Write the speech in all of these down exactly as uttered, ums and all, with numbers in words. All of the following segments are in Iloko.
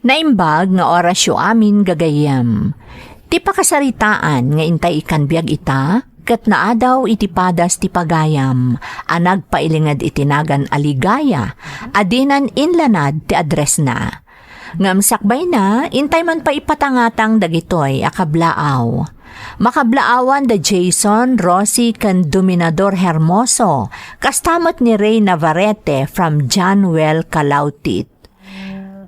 Naimbag nga orasyo amin, gagayyem. Ti pakasaritaan nga intay ikkan biag ita, ket naadaw iti padas ti pagayam a nagpailinged iti nagan a Ligaya a dinan inlanad ti addressna. Ngem sakbayna, intay man pay ipatangatang dagitoy a kablaaw. Makablaawan da Jason, Rosie, ken Dominador Hermoso, kasta met ni Rey Navarrete from John Well Kalautit.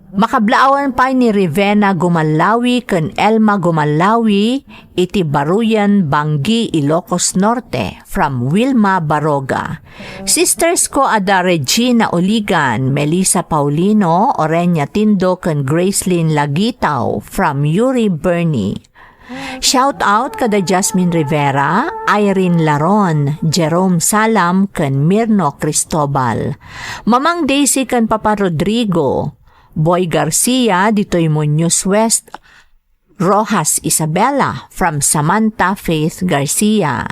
Makablaawan pay ni Rivena Gumallawi ken Elma Gumallawi iti Baruyan, Bangui, Ilocos Norte, from Wilma Baroga. Sisters ko a da Regina Oligan, Melissa Paulino, Orenia Tindo, ken Gracelyn Lagitao, from Yuri Bernie. Shout out kada Jasmine Rivera, Irene Laron, Jerome Salam, ken Mirno Cristobal. Mamang Daisy ken Papa Rodrigo, Boy Garcia, ditoy Muñoz West, Rojas Isabela, from Samantha Faith Garcia.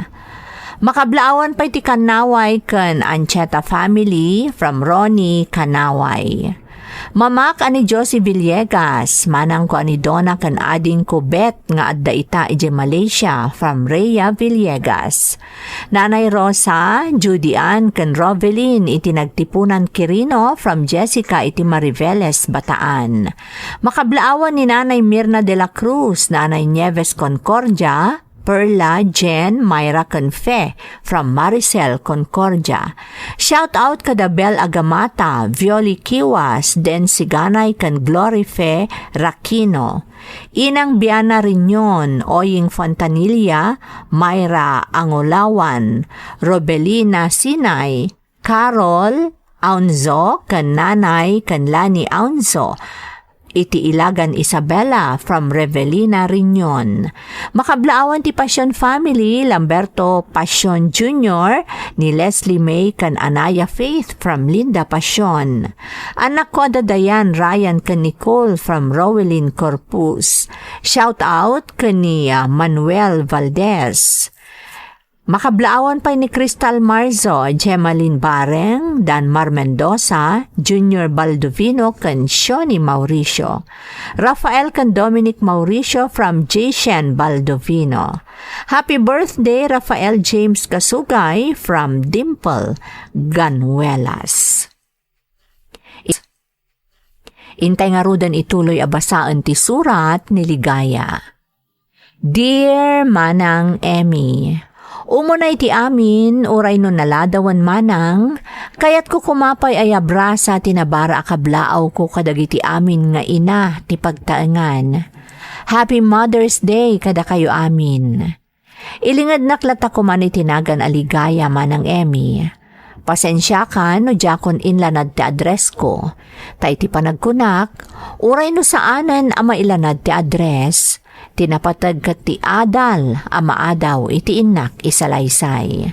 Makablaawan pay ti kannaway ken Ancheta family from Ronnie Kanaway. Mamak a ni Josie Villegas, manangko a ni Donna ken adingko Bet nga adda ita idiay Malaysia from Rhea Villegas. Nanay Rosa, Judy Ann ken Rovelyn iti Nagtipunan Quirino from Jessica iti Mariveles, Bataan. Makablaawan ni Nanay Mirna de la Cruz, Nanay Nieves Concordia, Perla, Jen, Myra, ken Fe, from Maricel Concordia. Shout out kada Bel Agamata, Violi Kiwas, Den Siganay, ken Glory Fe Rakino. Inang Biana Riñon, Oying Fontanilla, Myra Angulawan, Robelina Sinay, Carol Aunzo, ken Nanay ken Lani Aunzo, iti Ilagan Isabela from Revelina Riñon. Makablaawan ti Pasion family, Lamberto Pasion Junior, ni Leslie May ken Anaya Faith from Linda Pasion. Anakko a da Dayan, Ryan ken Nicole from Rowelyn Corpus. Shout out ken ni, ah, Manuel Valdez. Makablaawan pay ni Crystal Marzo, Gemaline Bareng, Danmar Mendoza, Junior Baldovino, ken Shoni Mauricio. Rafael ken Dominic Mauricio from Jason Baldovino. Happy birthday, Rafael James Kasugay from Dimple Ganuelas. Intay ngaruden ituloy a basaen ti surat ni Ligaya. Dear Manang Emmy, umuna iti amin, uray no naladawen manang, kayatko koma pay a iabrasa ti nabara a kablaawko kadagiti amin nga ina ti pagtaengan. Happy Mother's Day kadakayo amin. Ilingednak latta koman iti nagan a Ligaya, Manang Emmy. Pasensiakan no diakon inlanad ti addressko. Ta iti panagkunak, uray no saanen a mailanad ti address, ti napateg ket ti adal a maadaw iti innak isalaysay.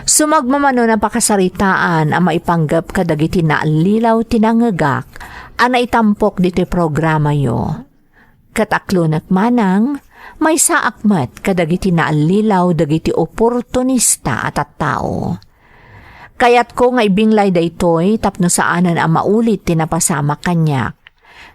Sumagmamano a pakasaritaan a maipanggep kadagiti naallilaw ti nangngegak a naitampok ditoy programayo. Ket aklonek manang, maysaak met kadagiti naallilaw dagiti oportunista a tattao. Kayatko nga ibinglay daytoy tapno saanen a maulit ti napasamak kaniak.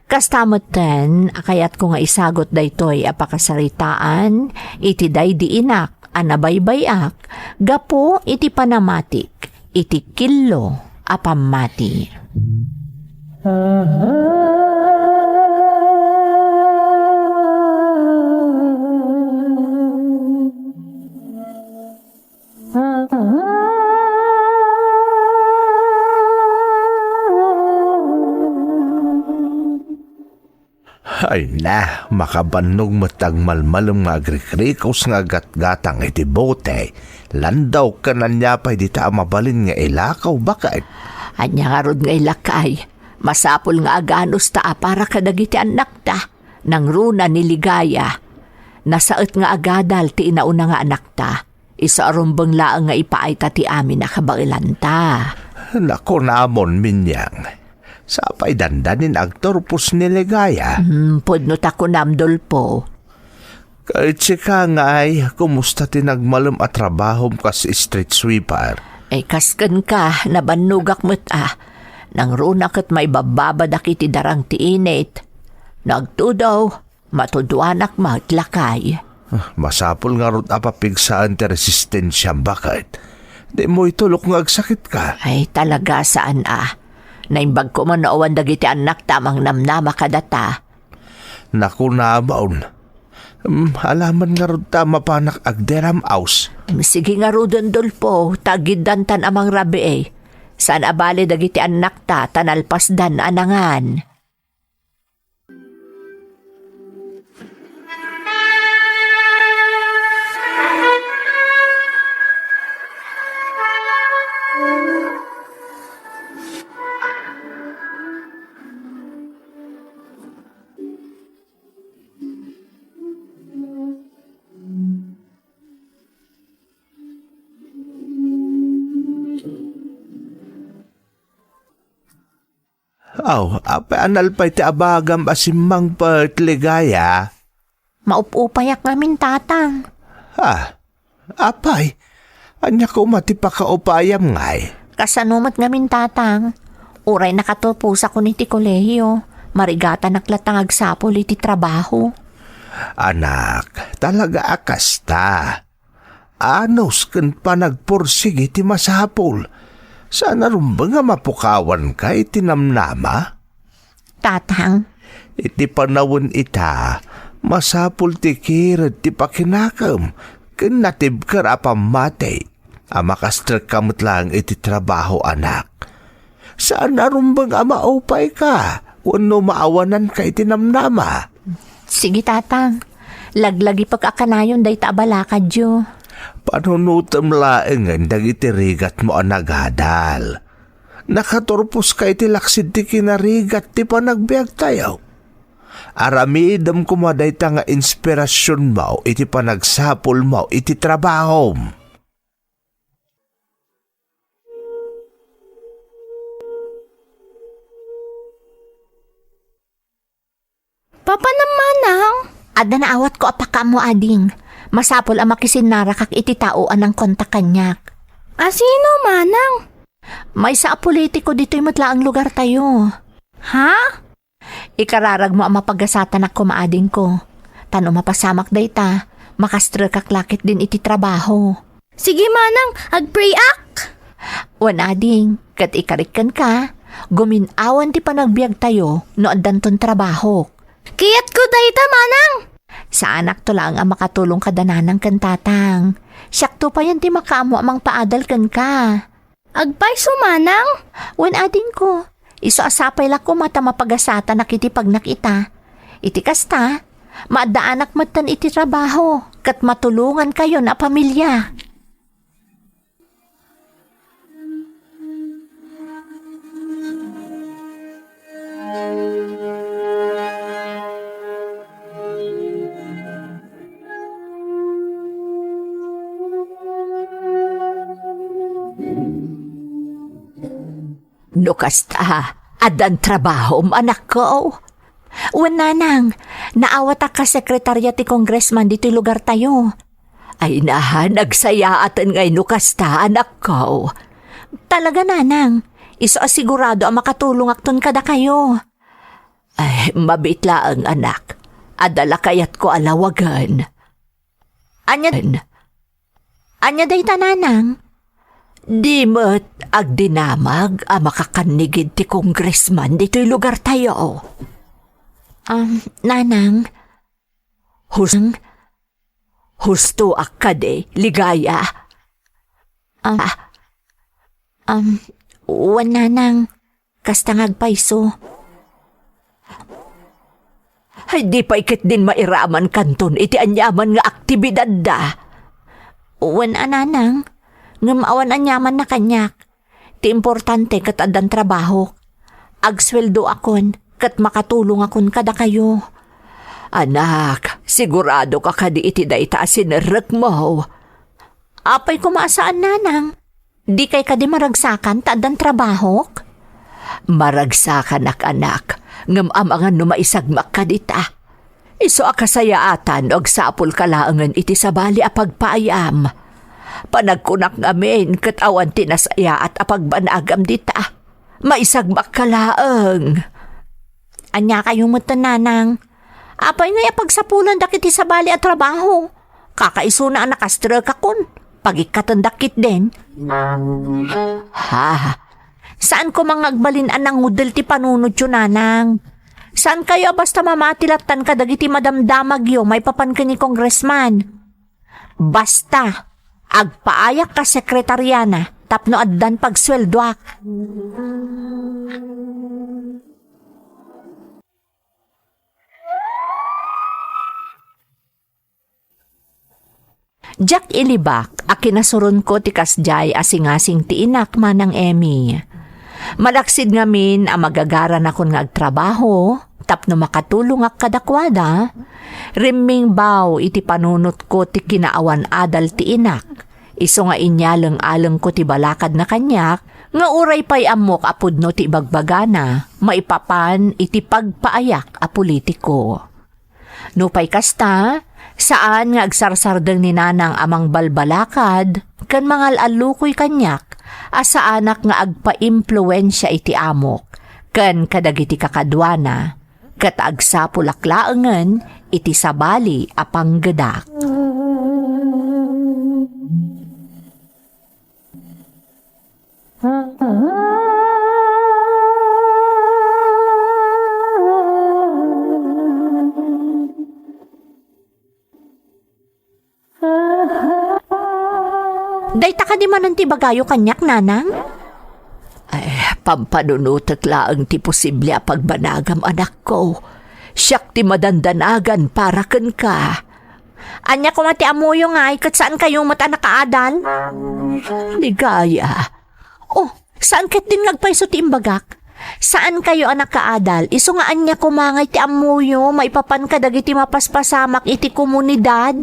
Kasta metten a kayatko nga isagut daytoy a pakasaritaan iti daydi inak a nabaybay-ak gapu iti panamatik iti killo a pammati. Ay na, makabannog met ti agmalmalem nga agrikrikus nga aggatgatang iti bote. Landaw ken ania pay dita a mabalin nga ilakaw, baket? Ania ngarud nga ilakay? Masapul nga aganusta a para kadagiti annakta. Nangruna ni Ligaya. Nasaet nga agadal ti inauna nga anakta. Isu a rumbeng laeng nga ipaayta ti amin a kabaelanta. Nakunamon, Minyang. Sapay dandanin agturpos ni Ligaya. Hmm, pudno ta kunam, Dolfo. Ket sika, ngay, kumusta ti nagmalem a trabahom kas street sweeper? Ay, kas kenka, nabannogak met a. Nangruna ket maibabbabadak iti darang ti init. No agtudo, matuduanak met, lakay. Ah, masapul ngarud a papigsaen ti resistensiam, baket. Dimo itulok nga agsakitka. Ay, talaga, saan a. Naimbag ko man no awan dagiti annakta a mangnamnama kadata. Nakunamon. Hmm, alaman ngarud ta mapanak agderam-aws. Hmm, sige ngaruden, Dolfo, ta agiddantan a mangrabii. Saan a bale dagiti annakta ta nalpasdan a nangan. Aw, apay a nalpay ti abagam a simmangpet, Ligaya? Maup-upayak ngamin, Tatang. Ha? Apay, ania koma ti pakaupayam ngay? Kasano met ngamin, Tatang? Uray nakaturposakon iti kolehiyo, marigatanak latta nga agsapul iti trabaho. Anak, talaga a kasta. Anus ken panagpursigi ti masapul. Saan a rumbeng a mapukawanka iti namnama? Tatang. Iti panawen ita, masapul ti kired ti pakinakem ken natibker a pammati a makastrekka met laeng iti trabaho, anak. Saan a rumbeng a maupayka wenno maawananka iti namnama. Sige, Tatang. Laglagipek a kanayon dayta a balakadyo. Panunotem laengen dagiti rigatmo a nagadal. Nakaturposka iti laksid ti kinarigat ti panagbiagtayo. Aramidem koma dayta nga inspirasionmo iti panagsapulmo iti trabahom. Papanam, manang? Adda naawatko a pakaammo, ading. Masapul a makisinnarakak iti tao a nangkontak kaniak. A sino, manang? Maysa a politiko ditoy met laeng lugartayo. Ha? Ikararagmo a mapagasatanak koma, adingko. Ta no mapasamak dayta, makastrekak la ketdin iti trabaho. Sige, manang, agprayak. Wen, ading, ket ikarik kenka, gumin-awan ti panagbiagtayo no addanton trabahok. Kayatko dayta, manang. Saanakto laeng a makatulong kada nanang ken tatang. Siakto payen ti makaammo a mangpaadal kenka. Agpayso, manang? Wen, adingko, isu a sapay la koma ta mapagasatanak iti pagnak ita. Iti kasta, maaddaanak metten iti trabaho, ket matulongankayon a pamilia. No kasta, addan trabahom, anakko? Wen, nanang, naawatak a sekretarya ti congressman ditoy lugartayo. Ay na, nagsayaaten ngay no kasta, anakko. Talaga, nanang, isu a sigurado a makatulongakton kadakayo. Ay, mabiit laeng, anak. Adda la kayatko a lawagen. Ania, ania dayta, nanang? Di met agdinamag a makakannigid ti congressman ditoy lugartayo. Um, nanang, hus-, hustoak kadi, Ligaya? Um, um, wen, nanang. Kasta nga agpayso. Ay, di pay ketdin mairaman kanton iti aniaman nga aktibidadda. Wen a, nanang, ngem awan aniamanna kaniak. Ti importante ket addan trabahok. Agsueldoakon ket makatulongakon kadakayo. Anak, siguradoka kadi iti dayta a sinerrekmo? Apay koma a saan, nanang? Dikay kadi maragsakan ta addan trabahok? Maragsakanak, anak, ngem amangan no maisagmak kadita. Isu a kasayaatan no agsapulka laengen iti sabali a pagpaayam. Panagkunak ngamin ket awan ti nasayaat a pagbanagam dita. Maisagmakka laeng. Ania kayo metten, Nanang? Apay ngay a pagsapulandak iti sabali a trabaho? Kakaisuna a nakastrekakon. Pagikkatendak ketdin. Ha? Saan koma nga agbalin a nangudel ti panunotyo, Nanang. Saan kayo a basta mamati lattan kadagiti madamdamagyo maipapan ken ni Congressman. Basta, agpaayak a sekretariana tapno addan pagsueldoak. Diak ilibak a kinasuronko ti kasdiay a singasing ti inak, Manang Emmy. Malaksid ngamin a magagaranakon nga agtrabaho tapno makatulongak kadakuada, rimmingbaw iti panunotko ti kinaawan-adal ti inak, isu nga inyaleng-alengko ti balakadna kaniak, nga uray pay ammok a pudno ti ibagbagana maipapan iti pagpaayak a politiko. Nupay kasta, saan nga agsarsardeng ni Nanang a mangbalbalakad ken mangal-allukoy kaniak a saanak nga agpaimpluensia iti amok ken kadagiti kakaduana, ket agsapulak laengen iti sabali a panggedak. Dayta kadi manen ti ibagayo kaniak, Nanang? Ay, pampanunotek laeng ti posible a pagbanagam, anakko. Siak ti madandanagan para kenka. Ania koma ti ammoyo ngay, ket saan kayo met a nakaadal? Ligaya. Oh, saan ketdin nga agpayso ti imbagak? Saan kayo a nakaadal, isu nga ania koma ngay ti ammoyo maipapan kadagiti mapaspasamak iti komunidad?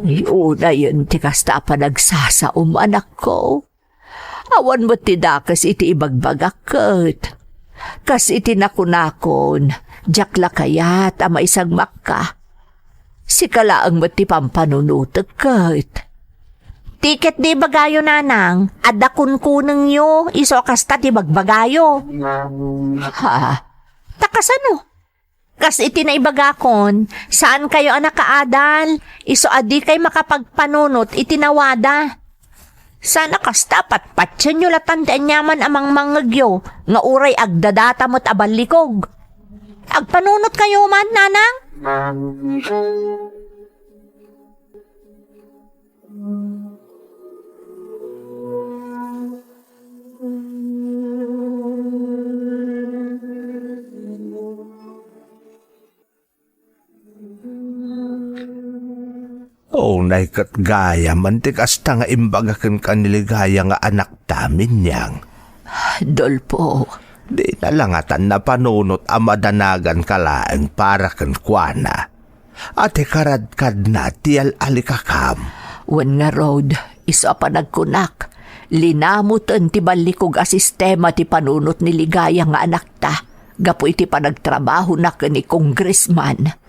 Ay, unayen ti kasta a panagsasaom, anakko. Awan met ti dakes iti ibagbagak ket, kas iti nakunakon, diak la kayat a maisagmakka. Sika laeng met ti pampanunotek ket. Ti ketdi ibagayo, Nanang, adda kunkunengyo, isu a kasta ti bagbagayo. Ha? Ta kasano? Kas iti naibagakon, saan kayo a nakaadal, isu a dikay makapagpanunot iti nawada. Saan a kasta, patpatienyo latan ti aniaman a mangmangngegyo nga uray agdadata met a ballikog. Agpanunot kayo man, Nanang? Unay ket gayamen ti kasta nga imbaga kenka ni Ligaya nga anakta, Minyang. Dolfo. Dina la ngatan napanunot a madanaganka laeng para kenkuana. A ti karadkadna ti yal-alikakam. Wen ngarud, isu a panagkunak, linamoten ti ballikog a sistema ti panunot ni Ligaya nga anakta gapu iti panagtrabahona ken ni Congressman.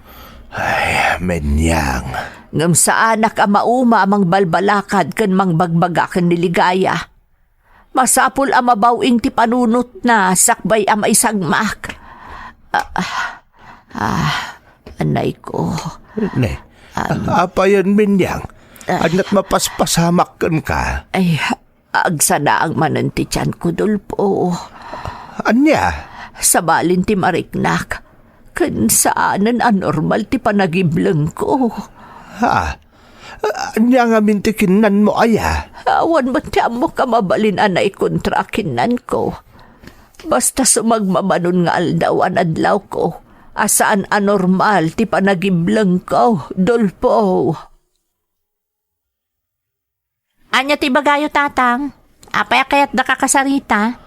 Ay, Minyang. Ngem saanak a mauma a mangbalbalakad ken mangbagbaga ken ni Ligaya. Masapul a mabaw-ing ti panunotna sakbay a maisagmak. Ah, ah, ah, anay ko. Ne, apayen, Minyang? Ah. Ania't mapaspasamak kenka? Ay, agsanaang manen ti tianko, Dolfo. Ania? Sabalin ti mariknak. Ken saanen a normal ti panagiblengko. Ha? Ania ngamin ti kinnanmo aya? Awan met ti ammok a mabalin a naikontra a kinnanko. Basta sumagmamanon nga aldaw an adlawko, a saan a normal ti panagiblengko, Dolfo. Ania ti ibagayo, Tatang? Apay a kayatdaka kasarita?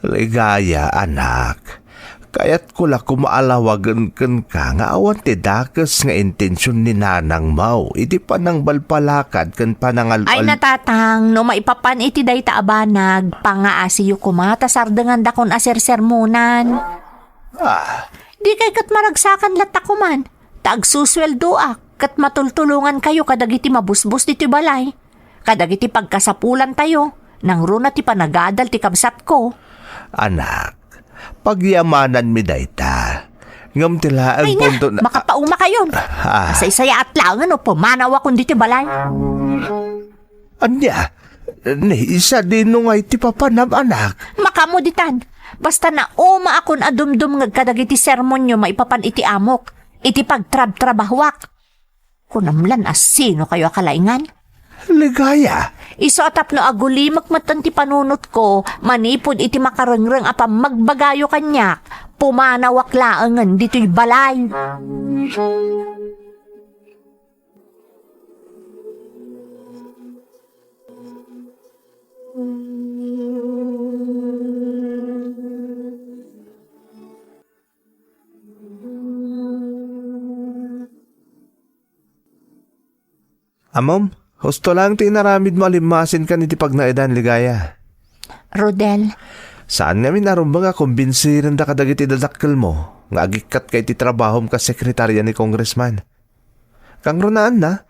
Ligaya, anak. Kayatko la koma a lawagen kenka nga awan ti dakes nga intension ni nanangmo iti panangbalbalakad ken panangal-, Ay, na, Tatang, no maipapan iti dayta a banag, pangaasiyo koma ta sardengandakon a sersermonan. Ah. Dikay ket maragsakan latta koman, ta agsusueldoak, ket matultulongankayo kadagiti mabusbos ditoy balay. Kadagiti pagkasapulantayo, nangruna ti panagadal ti kabsatko. Anak, Pagyamananmi dayta. Ngem ti laeng Ay na, punto na makapauma kayon. Ah. Masaysayaat laengen no pumanawakon ditoy balay. Ania? Ni sadino ngay ti papanam, anak? Makaammo ditan. Basta naumaakon a dumdumngeg kadagiti sermonyo maipapan iti amok, iti pagtrabtrabahoak. Kunam lan a sino kayo a kalaingan? Ligaya. Isu a tapno agulimek metten ti panunotko manipud iti makarengreng a pammagbagayo kaniak, pumanawak laengen ditoy balay. Ammom, husto laeng ti inaramidmo a limmasin kan iti pagnaedan, Ligaya. Rodel. Saan ngamin a rumbeng a kumbinsiren da kadagiti dadakkelmo nga agikkatka iti trabahom kas sekretaria ni Congressman. Kangrunaanna,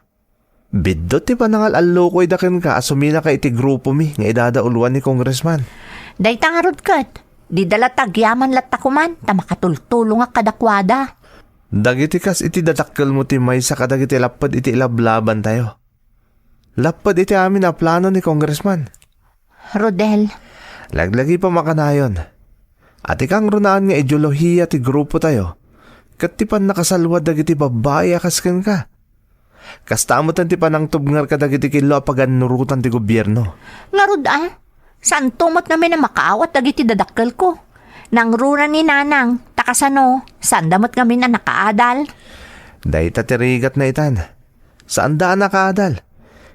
biddut ti panangal-allukoyda kenka a suminaka iti grupomi nga idadauloan ni Congressman. Dayta ngarud ket, dida la tagyaman latta koman ta makatultulongak kadakuada. Dagiti kas iti dadakkelmo ti maysa kadagiti lapped iti ilablabantayo. Lapped iti amin a plano ni Congressman. Rodel. Laglagipem a kanayon. Iti kangrunaan nga ideolohiya ti grupotayo, ket ti pannakasalwad dagiti babbai a kas kenka. Kasta metten ti panangtubngar kadagiti killo a pagannurotan ti gobierno. Ngarud a, saanto met ngamin a makaawat dagiti dadakkelko. Nangruna ni Nanang, ta kasano, saanda met ngamin a nakaadal. Dayta ti rigatna itan. Saanda a nakaadal.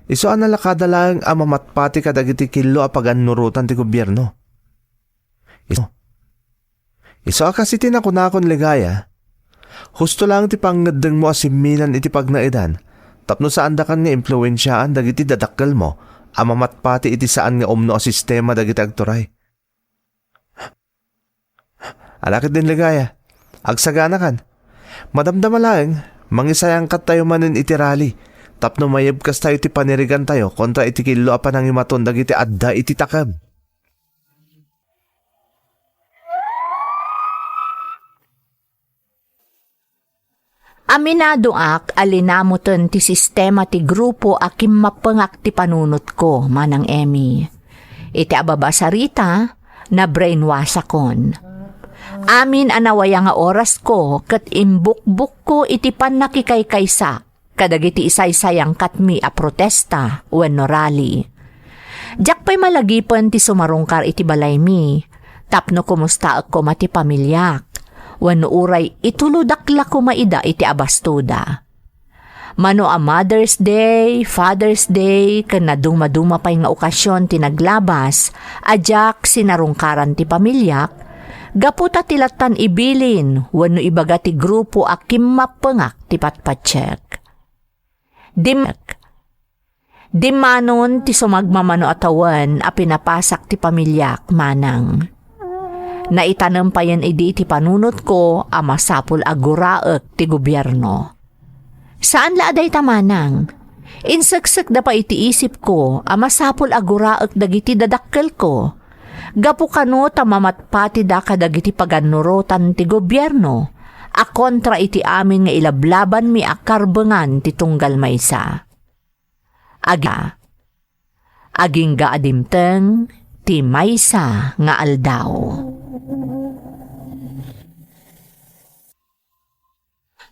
Isu a nalakada laeng a mamatpati kadagiti killo a pagannurotan ti gobierno. Isu. Isu a kas iti nakunakon, Ligaya, husto laeng ti pangngeddengmo a simminan iti pagnaedan tapno saandakan nga impluensiaan dagiti dadakkelmo a mamatpati iti saan nga umno a sistema dagiti agturay. Ala ketdin, Ligaya, agsaganakan. Madamdama laeng, mangisayangkattayo manen iti rally tapno mayebkastayo ti panirigantayo kontra iti killo a panangimaton dagiti adda iti takem. Aminadoak a linamoten ti sistema ti grupo a kimmappengak ti panunotko, Manang Emmy. Iti ababa a sarita, na-brainwashakon. Amin a nawaya nga orasko ket imbukbokko iti pannakikaykaysa kadagiti isaysayangkatmi a protesta wenno rally. Diak pay malagipen ti sumarungkar iti balaymi tapno kumustaek koma ti pamiliak wenno uray itulodak la koma ida iti abastoda. Mano a Mother's Day, Father's Day, ken nadumaduma pay nga okasion ti naglabas a diak sinarungkaran ti pamiliak, gapu ta ti lattan ibilin wenno ibaga ti grupo a kimmappengak ti patpatiek. Dim-, dimmanon ti sumagmamano a tawen a pinapasak ti pamiliak, Manang. Naitanem payen idi iti panunotko a masapul a guraek ti gobierno. Saan la a dayta, Manang. Inseksekda pay iti isipko a masapul a guraek dagiti dadakkelko. Gapu kano ta mamatpatida kadagiti pagannurotan ti gobierno a kontra iti amin nga ilablabanmi a karbengan ti tunggal maysa. Agi-, agingga a dimteng ti maysa nga aldaw.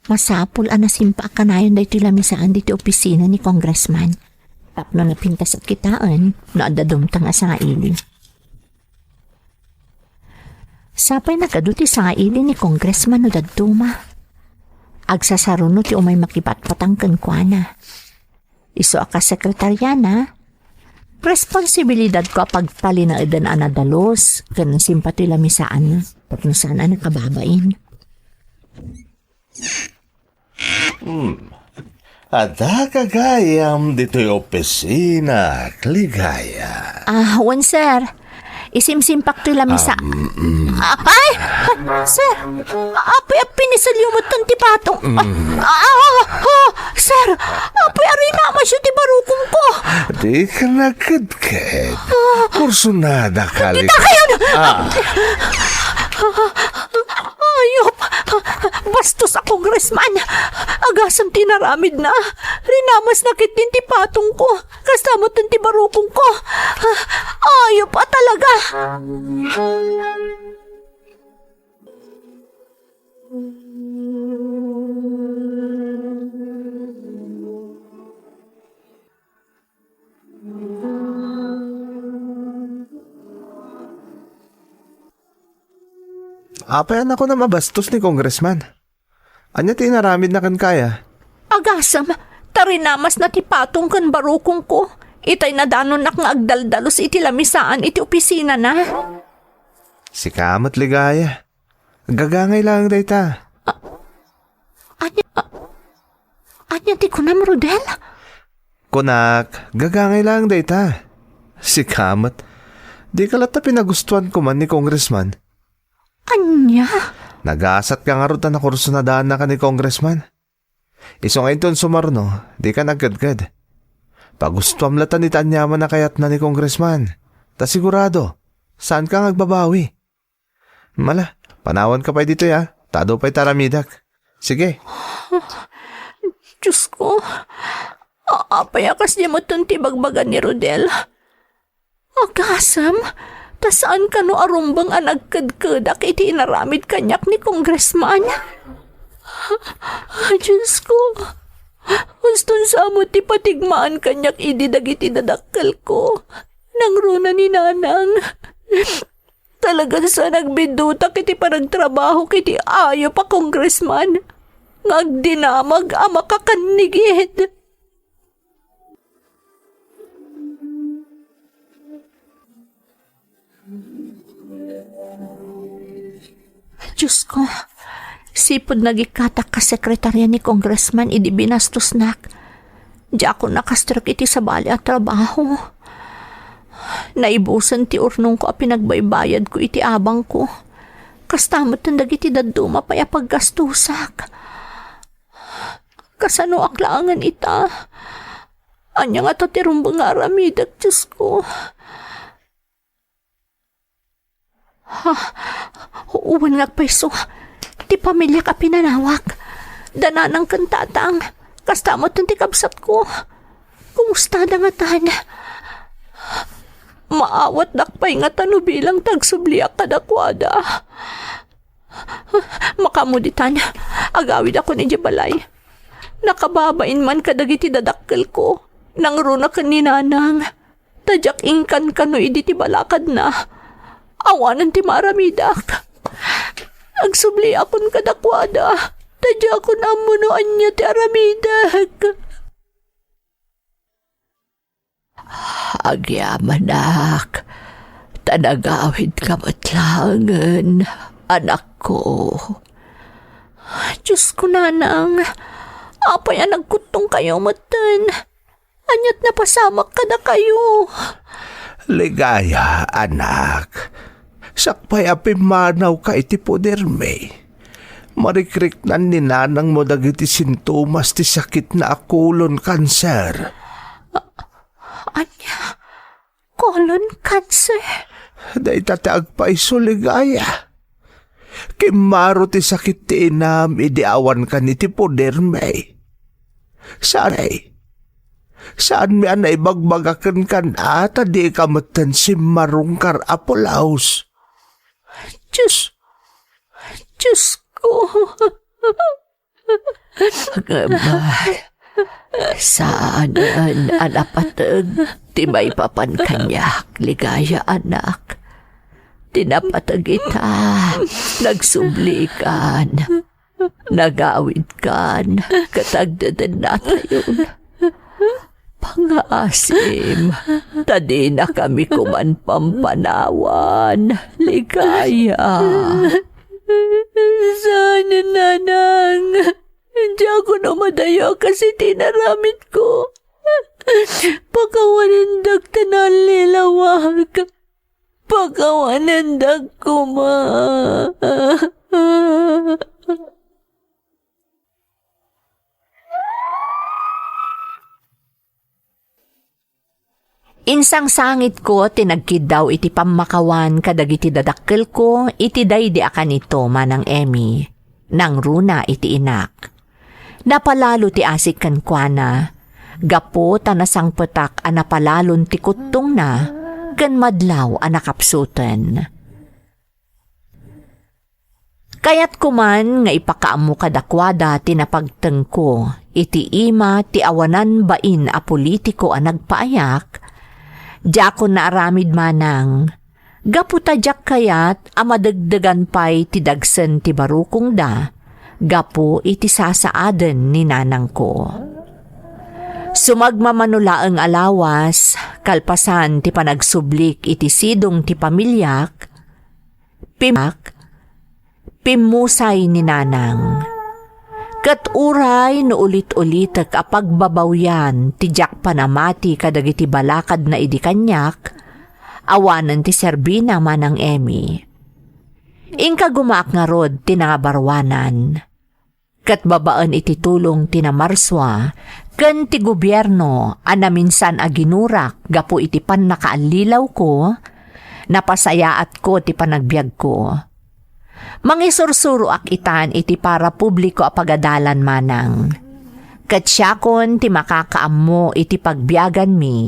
Masapul a nasimpa a kanayon daytoy lamisaan ditoy opisina ni Congressman tapno napintas a kitaen no adda dumteng a sangaili. Sapay nagadu ti sangaili ni Congressman no dadduma. Agsasaruno ti umay makipatpatang kenkuana. Isu a kas sekretariana, responsibilidadko a pagtalinaeden a nadalus ken simpa ti lamisaan tapno saan a nakababain. Hmm. Adda gagayam ditoy opisina, Ligaya. Ah, wen, sir. Isimsimpak toy lamisaan. Ah, mm. Ah, ay! Sir, apay a pinisilyo metten ti patong. Ah, ah, ah, sir, apay a rinamayo ti barukomko. Dika nagkedked. Kursunada ka, Ligaya. Dita kayo na. Ah. Ayop! Bastos a congressman! Agasem ti inaramidna. Rinamasna ketdin ti patongko. Kasta met ti barukongko. Ayop a talaga! Apay a nakunam a bastos ni Congressman? Ania ti inaramidna kenka, a? Agasem, ta rinamasna ti patong ken barukongko. Itay nadanonnak nga agdaldalus iti lamisaan iti opisinana. Sika met, Ligaya. Gagangay laeng dayta. Ania, a-, ania ti kunam, Rodel? Kunak, gagangay laeng dayta. Sika met. Dika latta pinagustuan koman ni Congressman. Ania? Nagasatka ngarud ta nakursunadaannaka ni Congressman. Isu nga inton sumarno, dika nagkedked. Pagustuam latta iti aniaman a kayatna ni Congressman. Ta sigurado, saanka nga agbabawi. Mala, panawanka pay ditoy, a. Ta adu pay ti aramidak. Sige. Diosko, a-, apay a kasdiay metten ti ibagbaga ni Rodel? Agasem, ta saan kano a rumbeng a nagkedkedak iti inaramid kaniak ni Congressman. Diosko, huston sa met ti patigmaan kaniak idi dagiti dadakkelko. Nangruna ni Nanang. Talagan saan a nagbidutak iti panagtrabahok iti ayup a congressman nga agdinamag a makakannigid. Diosko, sipud nagikkatak a sekretarya ni Congressman idi binastosnak, diakon nakastrek iti sabali a trabaho. Naibusen ti urnongko a pinagbaybayadko iti abangko. Kasta met dagiti dadduma pay a paggastosak. Kasanoak laengen ita? Ania ngata ti rumbeng nga aramidek, Diosko? Ha? Wen nga agpayso ti pamiliak a pinanawak. Da nanang ken tatang, kasta met ti kabsatko. Kumustada ngatan? Maawatdak pay ngata no bilang ti agsubliak kadakuada. Makaammo ditan, agawidakon idiay balay. Nakababain man kadagiti dadakkelko, nangruna ken ni Nanang. Ta diak inkankano idi ti balakadna. Awanen ti maaramidak. Agsubliakon kadakuada, ta diakon ammo no ania ti aramidek. Agyamanak, ta nagawidka met laengen, anakko. Diosko, Nanang, apay a nagkuttongkayo metten? Aniat napasamak kadakayo? Ligaya, anak. Sakbay a pimmanawka iti podermi, marikriknan ni nanangmo dagiti sintomas ti sakitna a colon cancer. A-, ania? Colon cancer? Dayta ti agpayso, Ligaya. Kimmaro ti sakit ti inam idi awankan iti podermi. Saanmi, saanmi a naibagbaga kenka a ta dika metten simmarungkar a pulaos. Dios, Diosko. Ngem, saanen a napateg ti maipapan kaniak, Ligaya, anak. Ti napateg ita, nagsublikan, nagawidkan, ket agdedennatayon. Pangaasim, ta dinakami koman pampanawan, Ligaya. Saan, Nanang. Diakon umadayo a kas iti inaramidko. Pakawanendak ta nallilawag. Pakawanendak koma. Insangsangitko ti nagkiddaw iti pammakawan kadagiti dadakkelko iti daydi a kanito, Manang Emmy, nangruna iti inak. Napalalo ti asik kenkuana, gapu ta nasangpetak a napalalon ti kuttongna ken madlaw a nakapsuten. Kayatko man nga ipakaammo kadakuada ti napagtengko iti ima ti awanan bain a politiko a nagpaayak, diakon naaramid manang, gapu ta diak kayat a madegdegan pay ti dagsen ti barukongda gapu iti sasaaden ni nanangko. Sumagmamano laeng a lawas, kalpasan ti panagsublik iti sidong ti pamiliak, pimak, pimmusay ni nanang. Ket uray no ulit-ulitek a pagbabawian ti diak panamati kadagiti balakadna idi kaniak, awanen ti serbina, Manang Emmy. Inka gumaak ngarud ti nangabaruanan. Ket babaen iti tulong ti namarsua ken ti gobierno a naminsan a ginurak gapu iti pannakaallilawko, napasayaatko ti panagbiagko. Mangisursuroak itan iti parapubliko a pagadalan manang. Ket siakon ti makakaammo iti pagbiaganmi,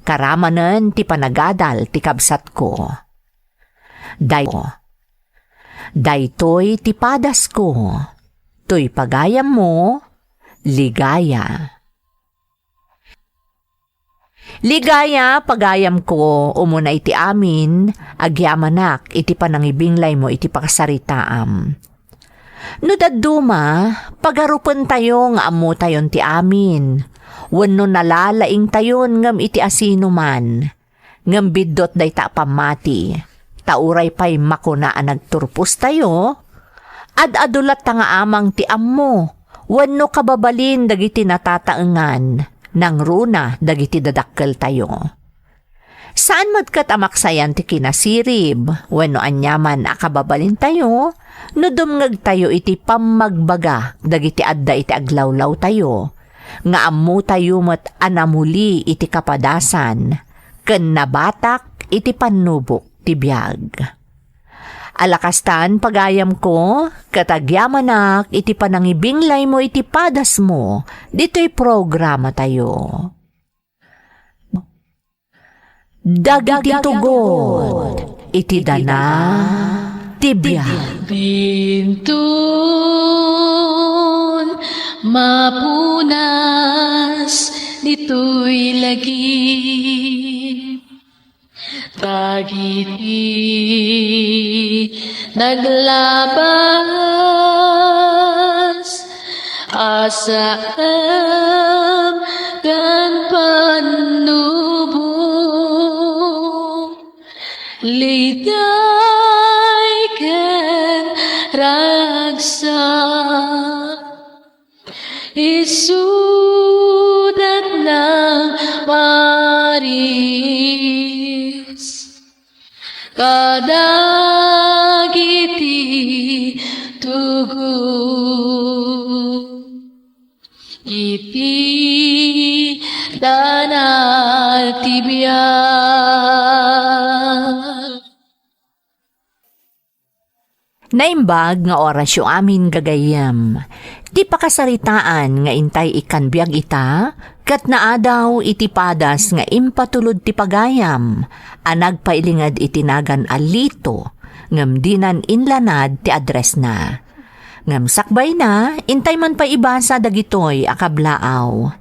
karamanen ti panagadal ti kabsatko. Day-, daytoy ti padasko. Toy pagayammo, Ligaya. Ligaya, pagayamko, umuna iti amin, agyamanak iti panangibinglaymo iti pakasaritaam. No dadduma, pagarupentayo nga ammotayon ti amin, wenno nalalaingtayon ngem iti asinoman. Ngem biddut dayta a pammati, ta uray pay makuna a nagturpostayo, ad-adu latta nga amang ti ammo wenno kababalin dagiti natataengan, nangruna dagiti dadakkeltayo. Saan met ket a maksayan ti kinasirib wenno aniaman a kababalintayo no dumngegtayo iti pammagbaga dagiti adda iti aglawlawtayo, nga ammotayo met a namuli iti kapadasan ken nabatak iti pannubok ti biag. Ala kastan, pagayamko, ket agyamanak iti panangibinglaymo iti padasmo ditoy programatayo. Dagiti tugot iti dana ti biag. Bintun mapunas ditoy lagip. Dagiti naglabas a saem ken pannubong, liday ken ragsak. Isudat nang maris kadagiti tugot iti dana ti biag. Naimbag nga orasyo amin, gagayyem. Ti pakasaritaan nga intay ikkan biag ita, ket naadaw iti padas nga impatulod ti pagayam a nagpailinged iti nagan a Lito, ngem dinan inlanad ti addressna. Ngem sakbayna, intay man pay ibasa dagitoy a kablaaw.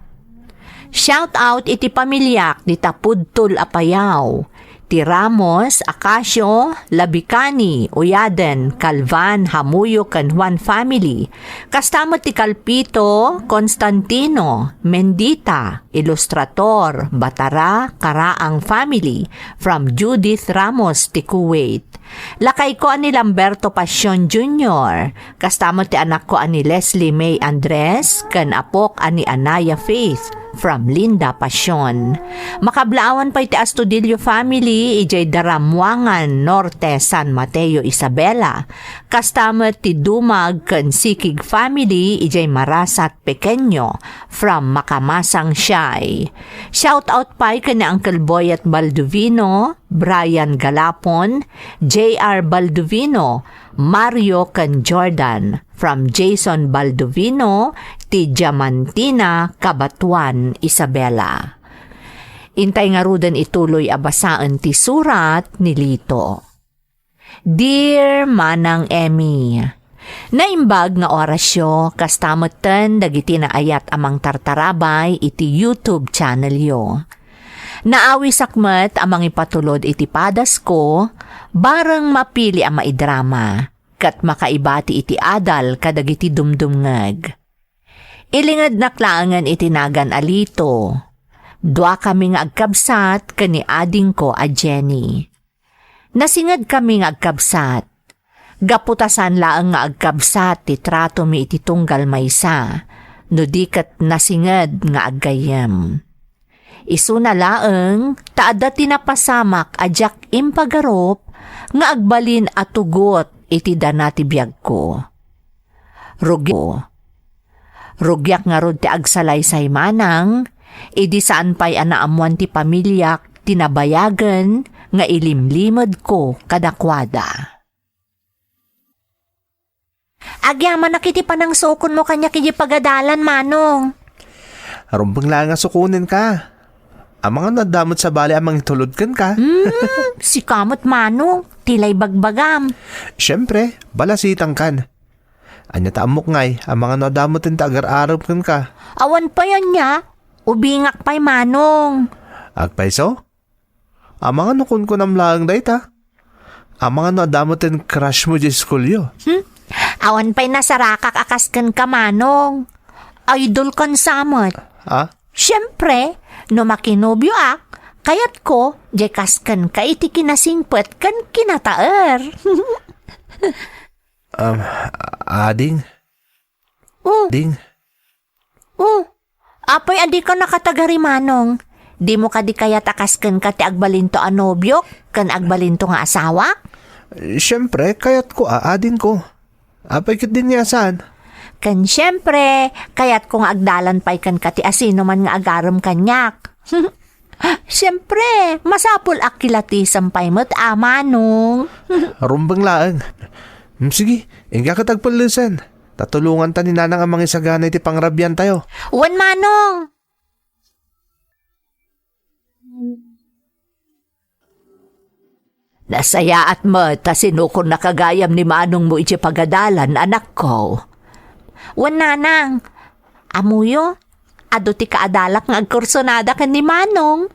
Shout out iti pamiliak dita Pudtol a Payaw, ti Ramos, Acacio, Labicani, Uyaden, Calvan, Hamuyo, ken Juan family. Kasta met ti Calpito, Constantino, Mendita, Ilustrator, Batara, Karaang family, from Judith Ramos ti Kuwait. Lakayko a ni Lamberto Pasion Junior, kasta met ti anakko a ni Leslie May Andres, ken apok a ni Anaya Faith, from Linda Pasion. Makablaawan pay ti Astudillo family idiay Daramwangan, Norte, San Mateo, Isabela. Kasta met ti Dumag ken Sikig family idiay Marasat, Pequeño, from Makamasang Siay. Shout out pay ken ni Uncle Boyet Baldovino, Brian Galapon, J R Baldovino, Mario ken Jordan, from Jason Baldovino, ti Diamantina, Cabatuan, Isabela. Intay ngaruden ituloy a basaen ti surat ni Lito. Dear Manang Emmy, naimbag nga orasyo, kasta metten dagiti naayat a mangtartarabay iti YouTube channelyo. Naawisak met a mangipatulod iti padasko, bareng mapili a maidrama, ket makaibati iti adal kadagiti dumdumngeg. Ilingednak laengen iti nagan a Lito. Duakami nga agkabsat ken ni adingko a Jenny. Nasingedkami nga agkabsat. Gapu ta saan laeng nga agkabsat ti tratomi iti tunggal maysa, no di ket nasinged nga aggayyem. Isuna laeng ta adda ti napasamak a diak impagarup nga agbalin a tugot iti dana ti biagko. Rugi-, rugiak ngarud ti agsalaysay manang, idi saan pay a naammoan ti pamiliak ti nabayagen nga ilimlimedko kadakuada. Agyamanak iti panangsukonmo kaniak iti pagadalan, Manong. Rumbeng laeng a sukonenka. Amangan no adda met sabali a mangitulod kenka. Hmm, sika met, Manong, ti lay bagbagam. Siempre, balasitangkan. Ania ta ammok ngay, amangan no adda met ti agar-arem kenka. Awan pay ania, ubingak pay, Manong. Agpayso? Amangan no kunkunam laeng dayta. Amangan no adda met ti crush mo diay iskulyo. Hmm? Awan pay nasarakak a kas kenka, Manong. Idol kan sa met. Ah? Siempre, no makinobioak, kayatko, diay kas kenka iti kinasingpet ken kinataer. Um, ading? Oh. Ding? Oh. Apay a dika nakatagari, Manong? Dimo kadi kayat a kas kenka ti agbalinto a nobiok ken agbalinto nga asawak? Siempre, kayatko a adingko. Apay ket din nga saan? Ken siempre, kayatko nga agdalan pay kenka ti asinoman nga agarem kaniak. Siempre, masapul a kilatisem pay met a, Manong. Rumbeng laeng. Hmm, sige, inka ket agpellesen. Ta tulonganta ni Nanang a mangisagana iti pangrabiantayo. Wen, Manong. Nasayaat met ta sinukonnaka gayam ni manongmo iti pagadalan, anakko. Wen, Nanang. Ammoyo, adu ti kaadalak nga agkursunada ken ni Manong.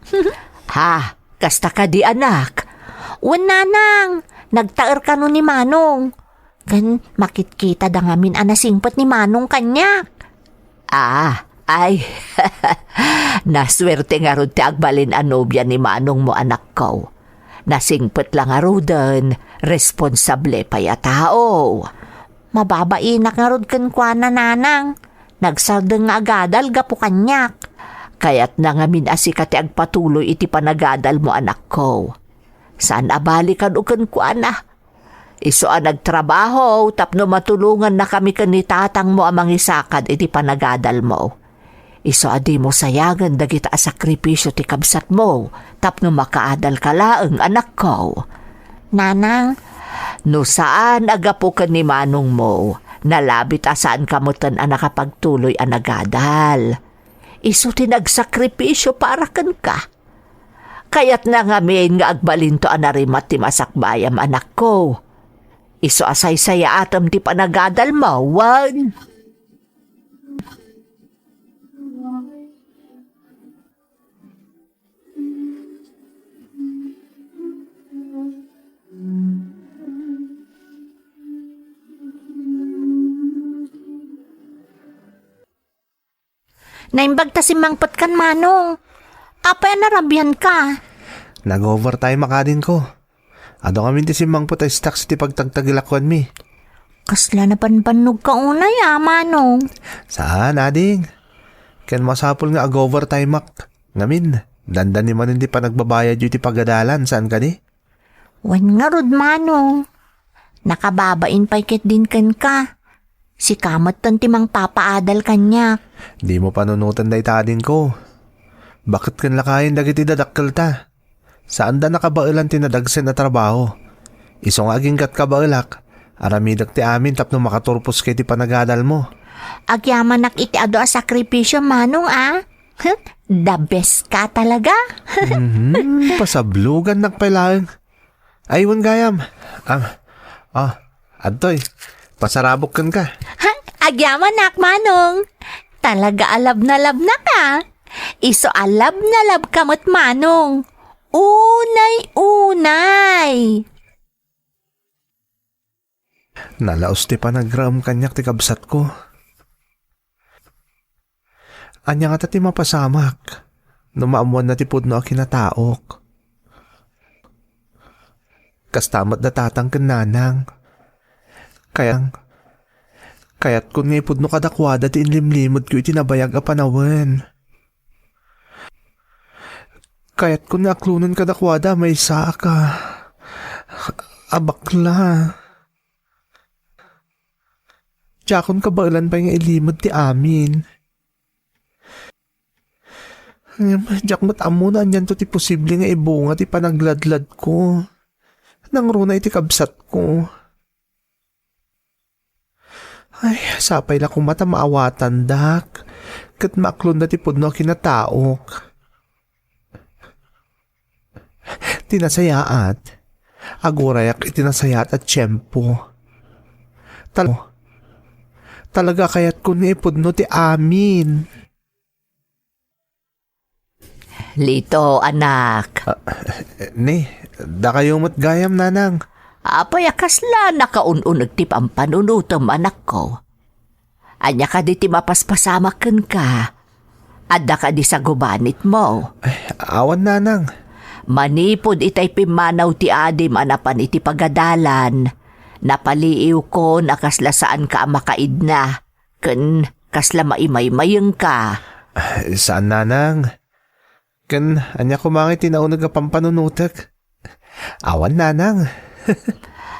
Ha, kasta kadi, anak? Wen, Nanang, nagtaer kano ni Manong. Ken makitkitada ngamin a nasingpet ni Manong kaniak. Ah, ay. Nasuerte ngarud ti agbalin a nobia ni manongmo, anakko. Nasingpet la ngaruden, responsable pay a tao. Mababainak ngarud kenkuana, Nanang. Nagsardeng nga agadal gapu kaniak. Kayatna ngamin a sika ti agpatuloy iti panagadalmo, anakko. Saan a bali kano kenkuana. Isu a nagtrabaho tapno matulongannakami ken ni tatangmo a mangisakad iti panagadalmo. Isu a dimo sayangen dagita a sakripisio ti kabsatmo tapno makaadalka laeng, anakko. Nanang, no saan a gapu ken ni manongmo, nalabit a saanka metten a nakapagtuloy a nagadal. Isu ti nagsakripisio para kenka. Kayatna ngamin nga agbalinto a narimat ti masakbayam, anakko. Isu a saysayaatem ti panagadalmo, wen. Naimbag ta simmangpetkan, Manong. Apay a narabianka? Nag-overtime ak, adingko. Adu ngamin ti simmangpet a stocks iti pagtagtagilakwanmi. Kasla nabanbannogka unay a, Manong? Saan, ading. Ken masapul nga ag-overtimeak. Ngamin, dandani manen ti panagbabayadyo iti pagadalan, saan kadi? Wen ngarud, Manong. Nakababain pay ketdin kenka. Sika metten ti mangpapaadal kaniak. Dimo panunoten dayta adingko. Baket ken lakayen dagiti dadakkelta. Saanda nakabaelan ti nadagsen a trabaho. Isu nga agingga't kabaelak, aramidek ti amin tapno makaturposka iti panagadalmo. Agyamanak iti adu a sakripisio, Manong, a. The best ka talaga. Mhm, pasablogannak pay laeng. Ay, wen gayam. Ah, ah, adtoy. Pasarabok kenka. Ha? Agyamanak, Manong. Talaga a love na love na ka. Isu a love na love ka met, Manong. Unay-unay. Nalaus ti panagraem kaniak ti kabsatko. Ania ngata ti mapasamak no maammoanna ti pudno a kinataok? Kasta met da tatang ken nanang. Kayang, kayatkon nga ipudno kadakuada ti inlimlimedko iti nabayag a panawen. Kayatkon nga aklonen kadakuada a maysa a ka, a bakla. Diakon kabaelan pay nga ilimed ti amin. Ngem diak met ammo no anianto ti posible nga ibunga ti panagladladko. Nangruna iti kabsatko. Ay, sapay la koma ta maawatandak ket maaklonda ti pudno a kinataok. Ti nasayaat, agurayak iti nasayaat a tiempo. Tal-, talaga kayatkon nga ipudno ti amin. Lito, anak. Ah, ni, dakayo met gayam, nanang. Apay a kasla nakaun-uneg ti pampanunotem, anakko? Ania kadi ti mapaspasamak kenka? Adda kadi sagubanitmo? Ay, awan, nanang. Manipud itay pimmanaw ti adim a napan iti pagadalan, napaliiwkon a kasla saanka a makaidna, ken kasla maimaymayengka. Saan, nanang. Ken ania koma ngay ti nauneg a pampanunotek? Awan, nanang.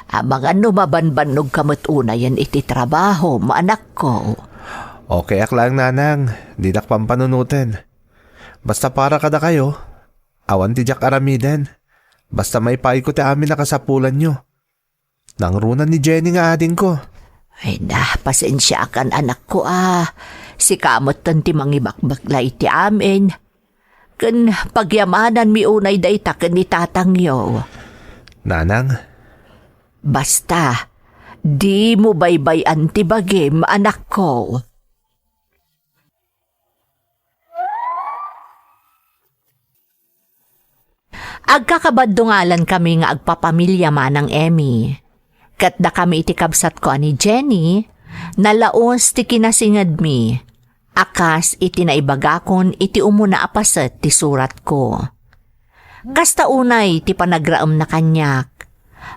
Amangan no mabanbannogka met unayen iti trabahom, anakko. Okayak laeng, nanang. Dinak pampanunoten. Basta para kadakayo, awan ti diak aramiden. Basta maipayko ti amin a kasapulanyo. Nangruna ni Jenny nga adingko. Ay na, pasensiakan, anakko, a. Sika metten ti mangibakbakla iti amin. Ken pagyamananmi unay dayta ken ni tatangyo. Nanang? Basta, dimo baybay-an ti bagim, anakko. Agkakabaddungalankami nga agpapamilia, Manang Emmy. Ket dakami iti kabsatko a ni Jenny, nalaus ti kinasingedmi, a kas iti naibagakon iti umuna a paset ti suratko. Kasta unay ti panagraemna kaniak.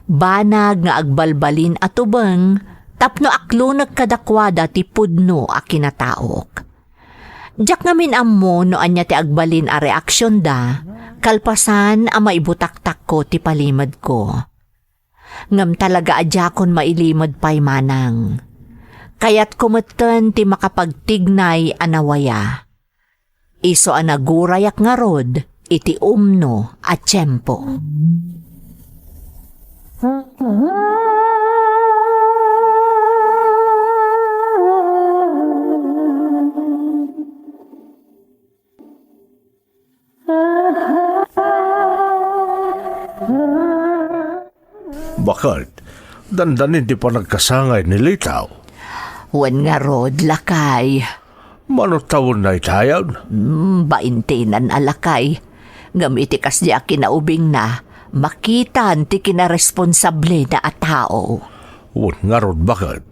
Banag nga agbalbalin a tubeng tapno aklonek kadakuada ti pudno a kinataok. Diak ngamin ammo no ania ti agbalin a reaksionda, kalpasan a maibutaktakko ti palimedko. Ngem talaga a diakon mailimed pay, Manang. Kayatko metten ti makapagtignay a nawaya. Isu a nagurayak ngarud iti umno a tiempo. Baket, dandanin ti panagkasangay ni Litaw. Wen ngarud, lakay. Mano tawen daytayen? Hmm, baintinan a lakay. Ngem iti kasdi a kinaubingna, makitan ti kinaresponsablena a tao. Wen ngarud, baket.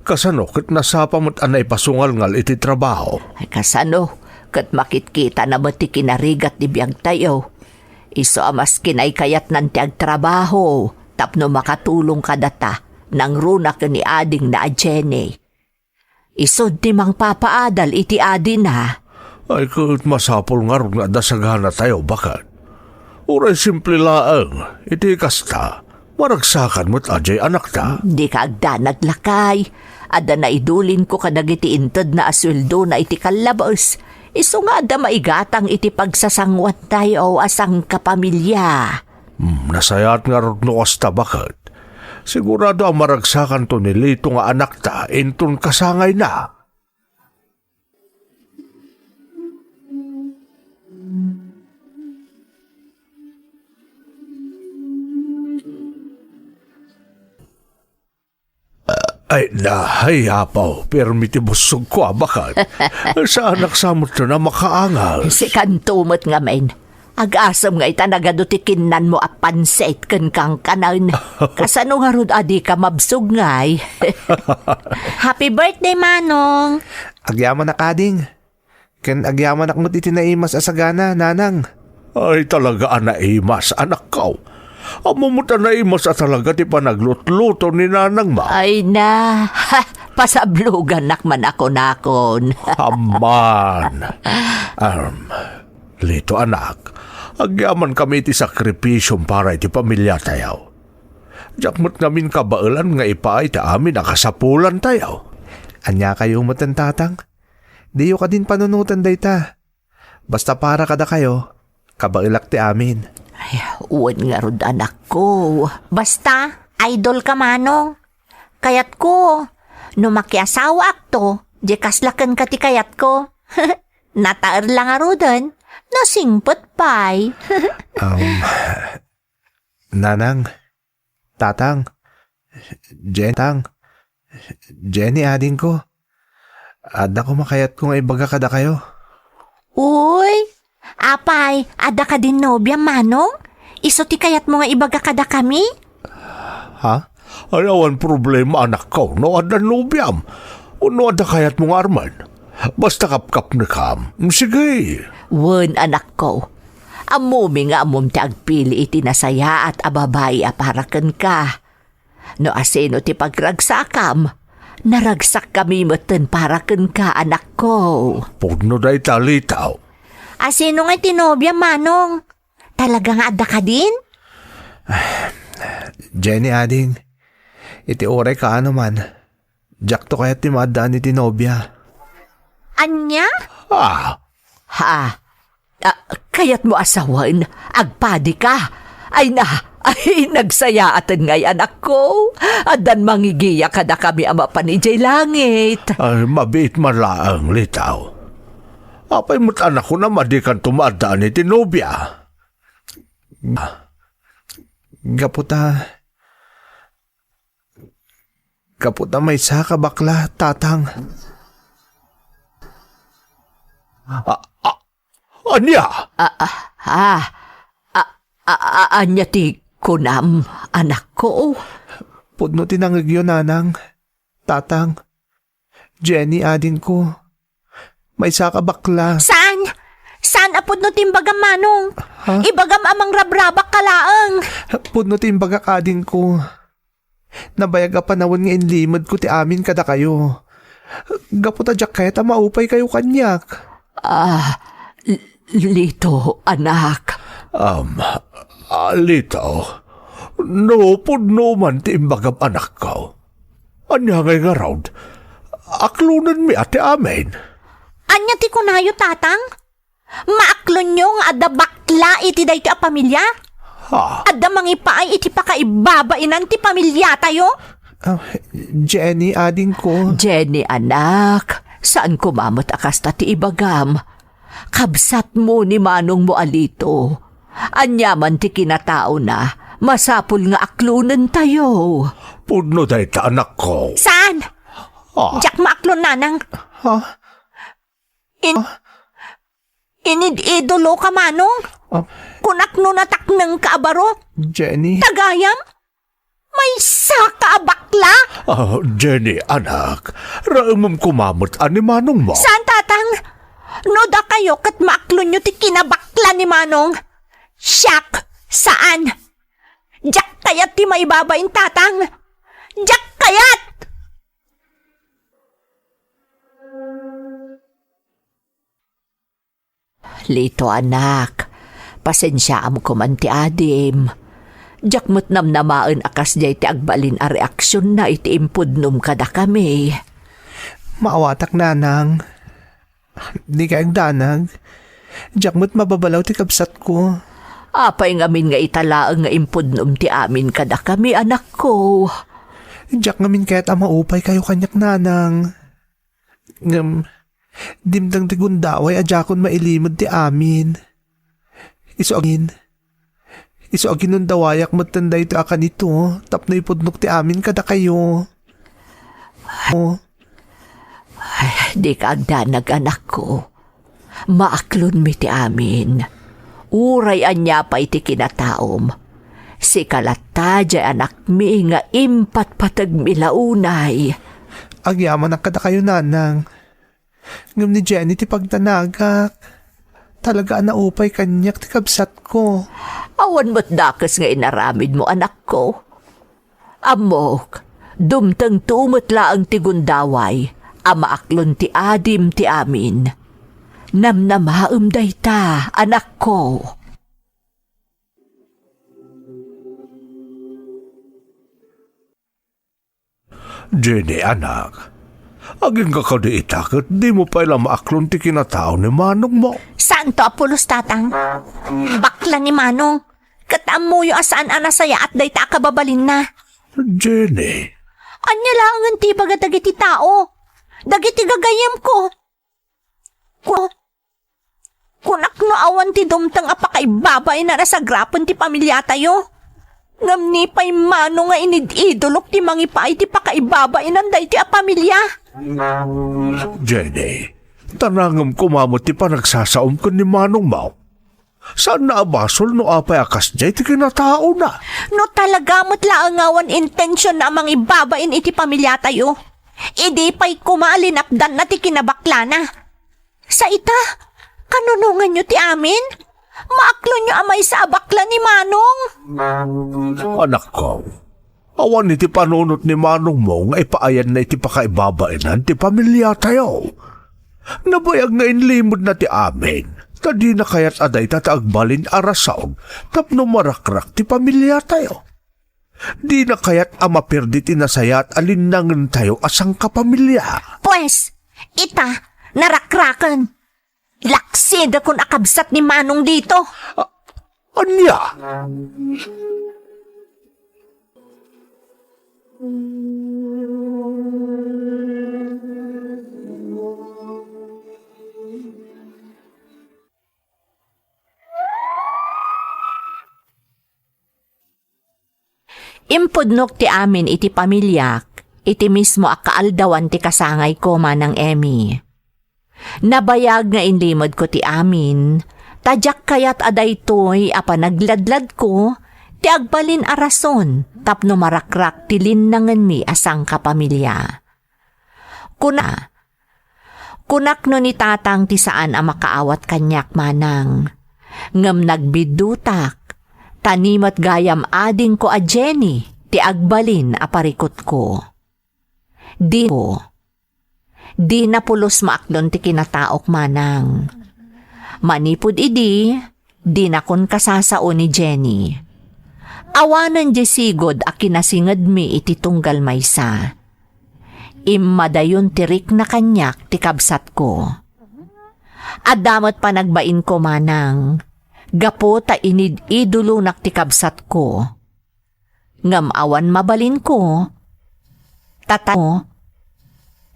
Kasano ket nasapa met a naipasungalngal iti trabaho? Ay, kasano ket makitkitana met ti kinarigat ti biagtayo. Isu a maski naikayatnan ti agtrabaho tapno makatulong kadata, nangruna ken ni adingna a Jenny. Isud ti mangpapaadal iti adina. Ay, ket masapul ngarud nga adda saganatayo, baket. Uray simple laeng, iti kasta, maragsakan met a diay anakta. Dika agdanag, lakay. Adda naidulinko kadagiti intedna a sueldona iti kallabes. Isu nga adda maigatang iti pagsasanguantayo a sangkapamilia. Hmm, nasayaat ngarud no kasta, baket. Sigurado a maragsakanto ni Lito nga anakta inton kasangayna. Ay, na, ay, apaw, pirmi ti bussogko, a, baket. Saanak sa met a makaangas. Sikanto met ngamin. Agasem nga ita nagadu ti kinnanmo a pansit ken kangkanen. Kasano ngarud a dika mabsog ngay? Happy birthday, Manong! Agyamanak, ading. Ken agyamanak met iti naimas a sagana, nanang. Ay, talaga a naimas, anakko. Ammo met a naimas a talaga ti panaglutluto ni nanangmo. Ay na, ha, pasablogannak man a kunakon. Amman. Um, Lito, anak, agyamankami iti sakripisom para iti pamiliatayo. Diak met ngamin kabaelan nga ipaay ti amin a kasapulantayo. Ania kayo met, tatang? Diyo kadin panunoten dayta. Basta para kadakayo, kabaelak ti amin. Ay, wen ngarud, anakko. Basta, idol ka, Manong. Kayatko, no makiasawaakto, di kasla kenka ti kayatko. Nataer la ngaruden, nasingpet pay. Um, Nanang, Tatang, Jen-, Tang, Jenny, adingko. Adda koma kayatko nga ibaga kadakayo. Uy, apay, adda kadin nobiam, Manong? Isu ti kayatmo nga ibaga kadakami? Ha? Ay, awan problema, anakko, no adda nobiam. Wenno adda kayatmo nga armen. Basta kapkapnekam. Sige. Wen, anakko. Ammomi nga ammom ti agpili iti nasayaat a babai a para kenka. No asino ti pagragsakam, naragsakkami metten para kenka, anakko. Pudno dayta, Lito. Asino nga ti nobiam, Manong? Talaga nga adda kadin? Jenny, ading, iti uray kaano man, diakto kayat ti maaddaan iti nobia. Ania? Ah. Ha? Ah, kayatmo a sawen? Agpadika? Ay na, ay, nagsayaaten ngay, anakko. Addan mangigiya kadakami a mapan idiay langit. Ay, mabiit man laeng, Lito. Apay met a nakunam a dikanto maaddaan iti nobia? Gapu ta, gapu ta maysa ka bakla, Tatang. A, a, ania? A, a, a, a, a, a, ania ti kunam, anakko? Pudno ti nangegyo, Nanang, Tatang. Jenny, adingko. Maysa ka bakla. Saan? Saan a pudno ti imbagam, Manong? Ha? Ibagam a mangrabrabak ka laeng. Pudno ti imbagak, adingko. Nabayag a panawen nga inlimedko ti amin kadakayo. Gapu ta diak kayat a maupaykayo kaniak. Ah, L-, Lito, anak. Um, ah, Lito, no pudno man ti imbagam, anakko, ania ngay ngarud? Aklonenmi a ti amin. Ania ti kunayo, Tatang? Maaklonyo nga adda bakla iti daytoy a pamilia? Ha? Adda mangipaay iti pakaibabainan ti pamiliatayo? Ah, Jenny, adingko. Jenny, anak, saan koma met a kasta ti ibagam. Kabsatmo ni manongmo a Lito. Aniaman ti kinataona, masapul nga aklonentayo. Pudno dayta, anakko. Saan? Ah. Diak maaklon, nanang. Ha? In-, inid-idolo ka, manong? Ah. Kunak no natakneng ka a baro. Jenny? Tagayam? Maysa ka a bakla? Ah, Jenny, anak, raemem koma met a ni manongmo. Saan, tatang? No dakayo ket maaklonyo ti kinabakla ni manong, siak, saan. Diak kayat ti maibabain, tatang. Diak kayat! Lito, anak, pasensiaam koman ti adim. Diak met namnamaen a kasdiay ti agbalin a reaksionna iti impudnom kadakami. Maawatak, nanang. Dika agdanag. Diak met mababalaw ti kabsatko. Apay ngamin nga ita laeng nga impudnom ti amin kadakami, anakko? Diak ngamin kayat a maupaykayo kaniak, nanang. Ngem, dimteng ti gundaway a diakon mailimed ti amin. Isu agin, isu a ginundawayak metten daytoy a kanito tapno ipudnok ti amin kadakayo. Ay, dika agdanag, anakko. Maaklonmi ti amin. Uray ania pay ti kinataom. Sika latta diay anakmi nga impatpategmi la unay. Agyamanak kadakayo, nanang. Ngem ni Jenny ti pagdanagak. Talaga a naupay kaniak ti kabsatko. Awan met dakes nga inaramidmo, anakko. Ammok, dumtengto met laeng ti gundaway a maaklon ti adim ti amin. Namnamaem dayta, anakko. Jenny, anak, agingga kadi ita ket dimo pay la maaklon ti kinatao ni manongmo? Saanto a pulos, tatang. Bakla ni manong. Ket ammoyo a saan a nasayaat dayta a kababalinna. Jenny. Ania laengen ti ibaga dagiti tao? Dagiti gagayyemko. Ku-, kunak no awan ti dumteng a pakaibabain a nasagrapen ti pamiliatayo. Ngem ni pay mano nga inid-idolok ti mangipaay ti pakaibabainan daytoy a pamilia? Jenny, tarangem koma met ti panagsasaom ken ni manongmo. Saanna a basol no apay a kasdiay ti kinataona. No talaga met laeng nga awan intensionna a mangibabain iti pamiliatayo, idi pay koma a linapdanna ti kinabaklana. Sa ita, kanunonganyo ti amin? Maaklonyo a maysa a bakla ni manong? Anakko, awan iti panunot ni manongmo nga ipaayanna iti pakaibabainan ti pamiliatayo. Nabayag nga inlimedna ti amin, ta dina kayat a dayta ti agbalin a rason tapno marakrak ti pamiliatayo. Dina kayat a maperdi ti nasayaat a linnangentayo a sangkapamilia. Pues, ita, narakraken. Laksidakon a kabsat ni manong dito. A-, ania? Impudnok ti amin iti pamiliak iti mismo a kaaldawan ti kasangayko, Manang Emmy. Nabayag nga inlimedko ti amin, ta diak kayat a daytoy a panagladladko ti agbalin a rason tapno marakrak ti linnangenmi a sangkapamilia. Kuna, kunak no ni tatang ti saan a makaawat kaniak, manang. Ngem nagbiddutak, ta ni met gayam adingko a Jenny ti agbalin a parikutko. Di ko. Dina pulos maaklon ti kinataok, manang. Manipud idi, dinakon kasasao ni Jenny. Awanen diay sigud a kinasingedmi iti tunggal maysa. Immadayon ti rikna kaniak ti kabsatko. Adda met panagbainko, manang, gapu ta inid-idolonak ti kabsatko. Ngem awan mabalinko, ta ta-,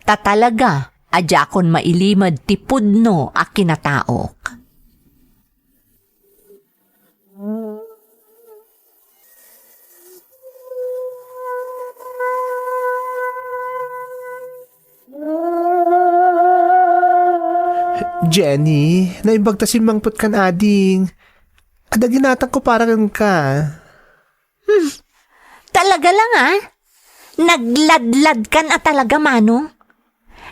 ta talaga a diakon mailimed ti pudno a kinataok. Jenny, naimbag ta simmangpetkan ading. Adda ginatangko para kenka. Hmm. Talaga lang, ah. Nagladladkan a talaga, manong.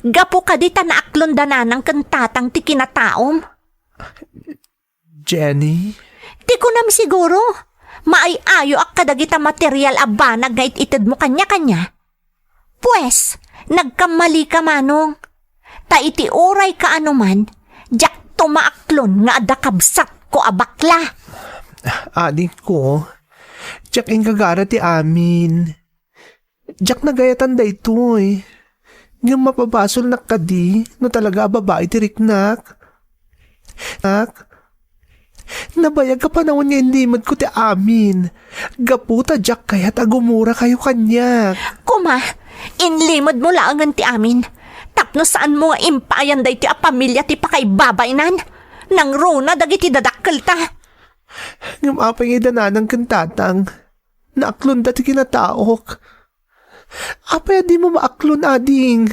Gapu kadi ta naaklon da nanang ken tatang ti kinataom. Jenny? Ti kunam siguro, maay-ayoak kadagita material a banag nga it-itedmo kaniakania. Pues, nagkammalika, manong. Ta iti uray kaanoman, diak Diakto maaklon nga adda kabsatko a bakla. Adingko, diak inggagara ti amin. Diak nagayatan daytoy. Ngem mapabasolnak kadi no talaga a babai ti riknak? Nak, nabayag a panawen nga inlimedko ti amin. Gapu ta diak kayat a gumurakayo kaniak. Kuma, inlimedmo laengen ti amin. Tapno saanmo nga impayan daytoy a pamilia ti pakaibabainan. Nangruna dagiti dadakkelta. Ngem apay nga ida nanang ken tatang? Naaklonda ti kinataok. Apay a dimo maaklon, ading?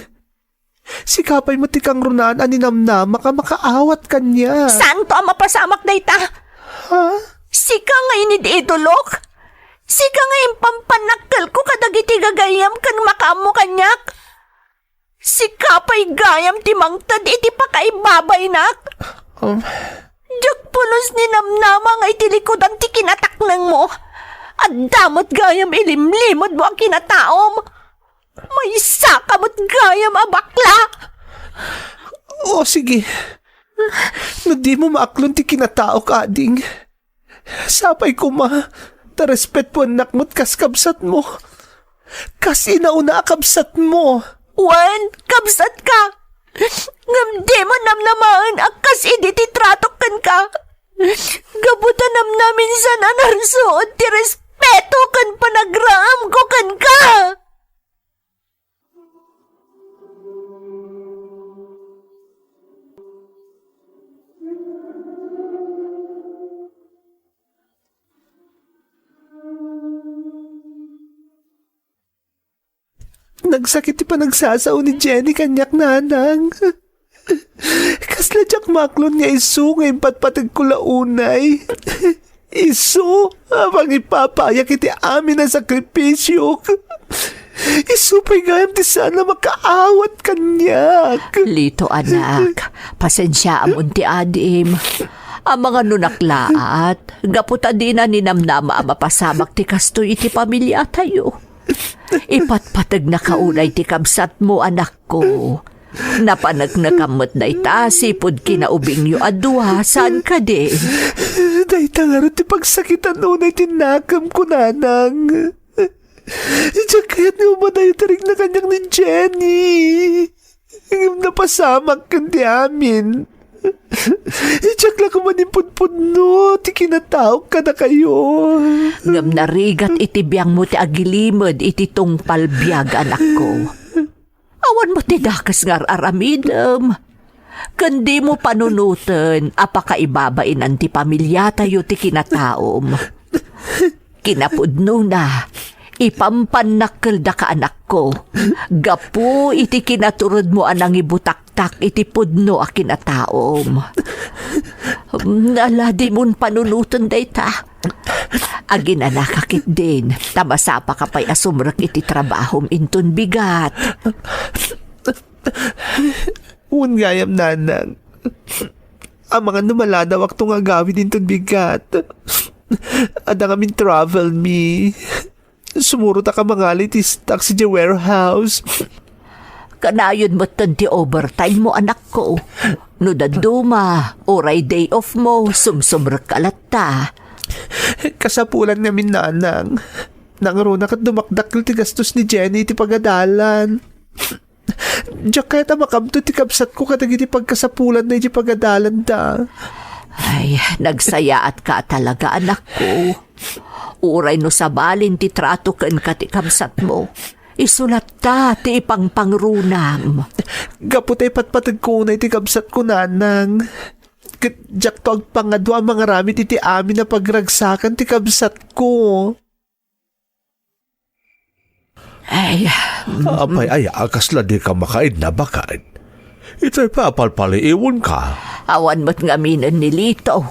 Sika pay met ti kangrunaan a ninamnamak a makaawat kaniak. Saanto a mapasamak dayta? Ha? Sika nga inid-idolok? Sika nga impampannakkelko kadagiti gagayyem ken makaammo kaniak? Sika pay gayam ti mangted iti pakaibabainak? Um. Diak pulos ninamnama nga iti likudan ti kinataknengmo. Adda met gayam ilimlimedmo a kinataom. Maysaka met gayam a bakla. O, sige. No dimo maaklon ti kinataok, ading, sapay koma, ta respetuennak met kas kabsatmo. Kas inauna a kabsatmo. Wen, kabsatka. Ngem dimo namnamaen a kas idi ti tratok kenka. Gapu ta namnaminsan a narsuot ti respeto ken panagraemko kenka. Nagsakit ti panagsasao ni Jenny kaniak, nanang. Kasla diak maaklon nga isu nga impatpategko la unay. Isu a pangipapayak iti amin a sakripisiok. Isu pay gayam ti saan a makaawat kaniak. Lito, anak, pasensiaam ti adim. Amangan no naklaat, gapu ta dina ninamnama a mapasamak ti kastoy iti pamiliatayo. Ipatpategnaka unay ti kabsatmo, anakko. Napaneknekam met dayta sipud kinaubingyo a dua, saan kadi? Dayta ngarud ti pagsakitan unay ti nakemko, nanang. Diak kayat nga umadayo ti rikna kaniak ni Jenny. Ngem napasamak ken ti amin. Diak la koma impudpudno ti kinataok kadakayo. Ngem narigat iti biangmo ti agilimed iti tungpal biag, anakko. Awan met ti dakes nga ar-aramidem. Ken dimo panunoten a pakaibabainan ti pamiliatayo ti kinataom. Kinapudnona, ipampannakkeldaka, anakko, gapu iti kinaturedmo a nangibutaktak iti pudno a kinataom. Ala, dimon panunoten dayta. Aginanaka ketdin, ta masapaka pay a sumrek iti trabahom inton bigat. Wen gayam, nanang. Amangan no maladawakto nga agawid inton bigat. Adda ngamin travel me. Sumurot a kamangali ti stock sadiay warehouse. Kanayon metten ti overtime mo, anakko. No dadduma, uray day off mo, sumsumrekka latta. Kasapulan ngamin, nanang. Nangruna ket dumakdakkel ti gastos ni Jenny iti pagadalan. Diak kayat a makamto ti kabsatko kadagiti pagkasapulanna iti pagadalanda. Ay, nagsayaatka talaga, anakko. Uray no sabalin ti trato kenka ti kabsatmo, isu latta ti ipangpangrunam. Gapu ta ipatpategko unay ti kabsatko, nanang. Ket diakto agpangadu a mangaramid iti amin a pagragsakan ti kabsatko. Ay, mm. Apay aya a kasla dika makaidna, baket? Itay pay a palpaliiwonka. Awan met ngaminen ni Lito.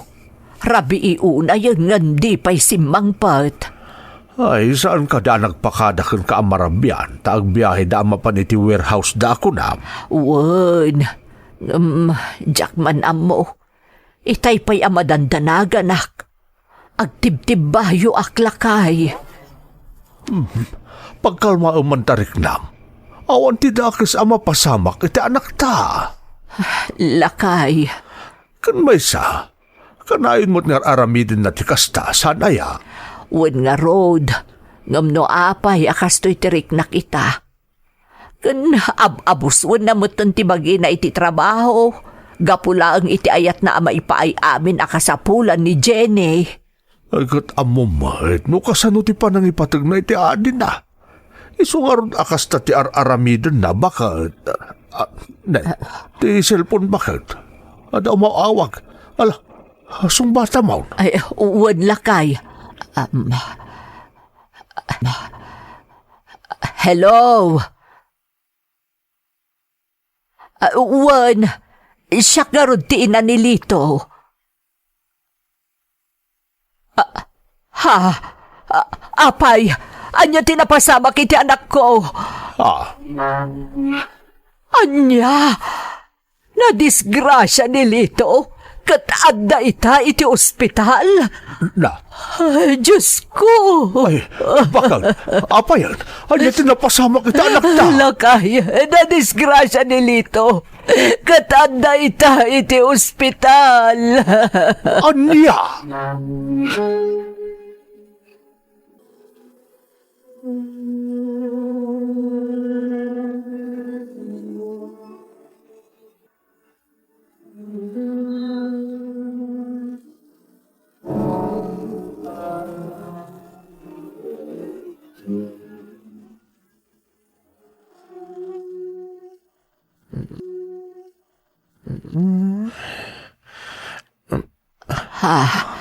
Rabii unayen ngem di pay simmangpet. Ay, saan kadi a nagpakada kenka a marabian ta agbiaheda a mapan iti warehouse da a kunam? Wen, mm, diak man ammo. Itay pay a madandanaganak. Agtibtibbayoak, lakay. Hmm. Pagkalmaem man ta, riknam. Awan ti dakes a mapasamak iti anakta. Lakay. Ken maysa, kanayon met nga ar-aramidenna ti kasta, saan aya? Wen ngarud, ngem no apay a kastoy ti riknak ita? Ken ab-abuswenna metten ti bagina iti trabaho, gapu laeng iti ayatna a maipaay amin a kasapulan ni Jenny. Ay, ket ammom met no kasano ti panangipategna iti adina. Isu ngarud a kasta ti ar-aramidenna, baket, ah, ne, ti cellphone baket. Adda umaw-awag. Ala, sungbatam. Ay, wen lakay. Um, hello? Ah, wen, siak ngarud ti ina ni Lito. Ah, ha? Ah, apay, ania ti napasamak iti anakko? Ah. Ania? Nadisgrasia ni Lito, ket adda ita iti ospital? Na. Ay, Diyos ko! Ay, baket, apayen, ania ti napasamak iti anakta? Lakay, nadisgrasia ni Lito, ket adda ita iti ospital. Ania?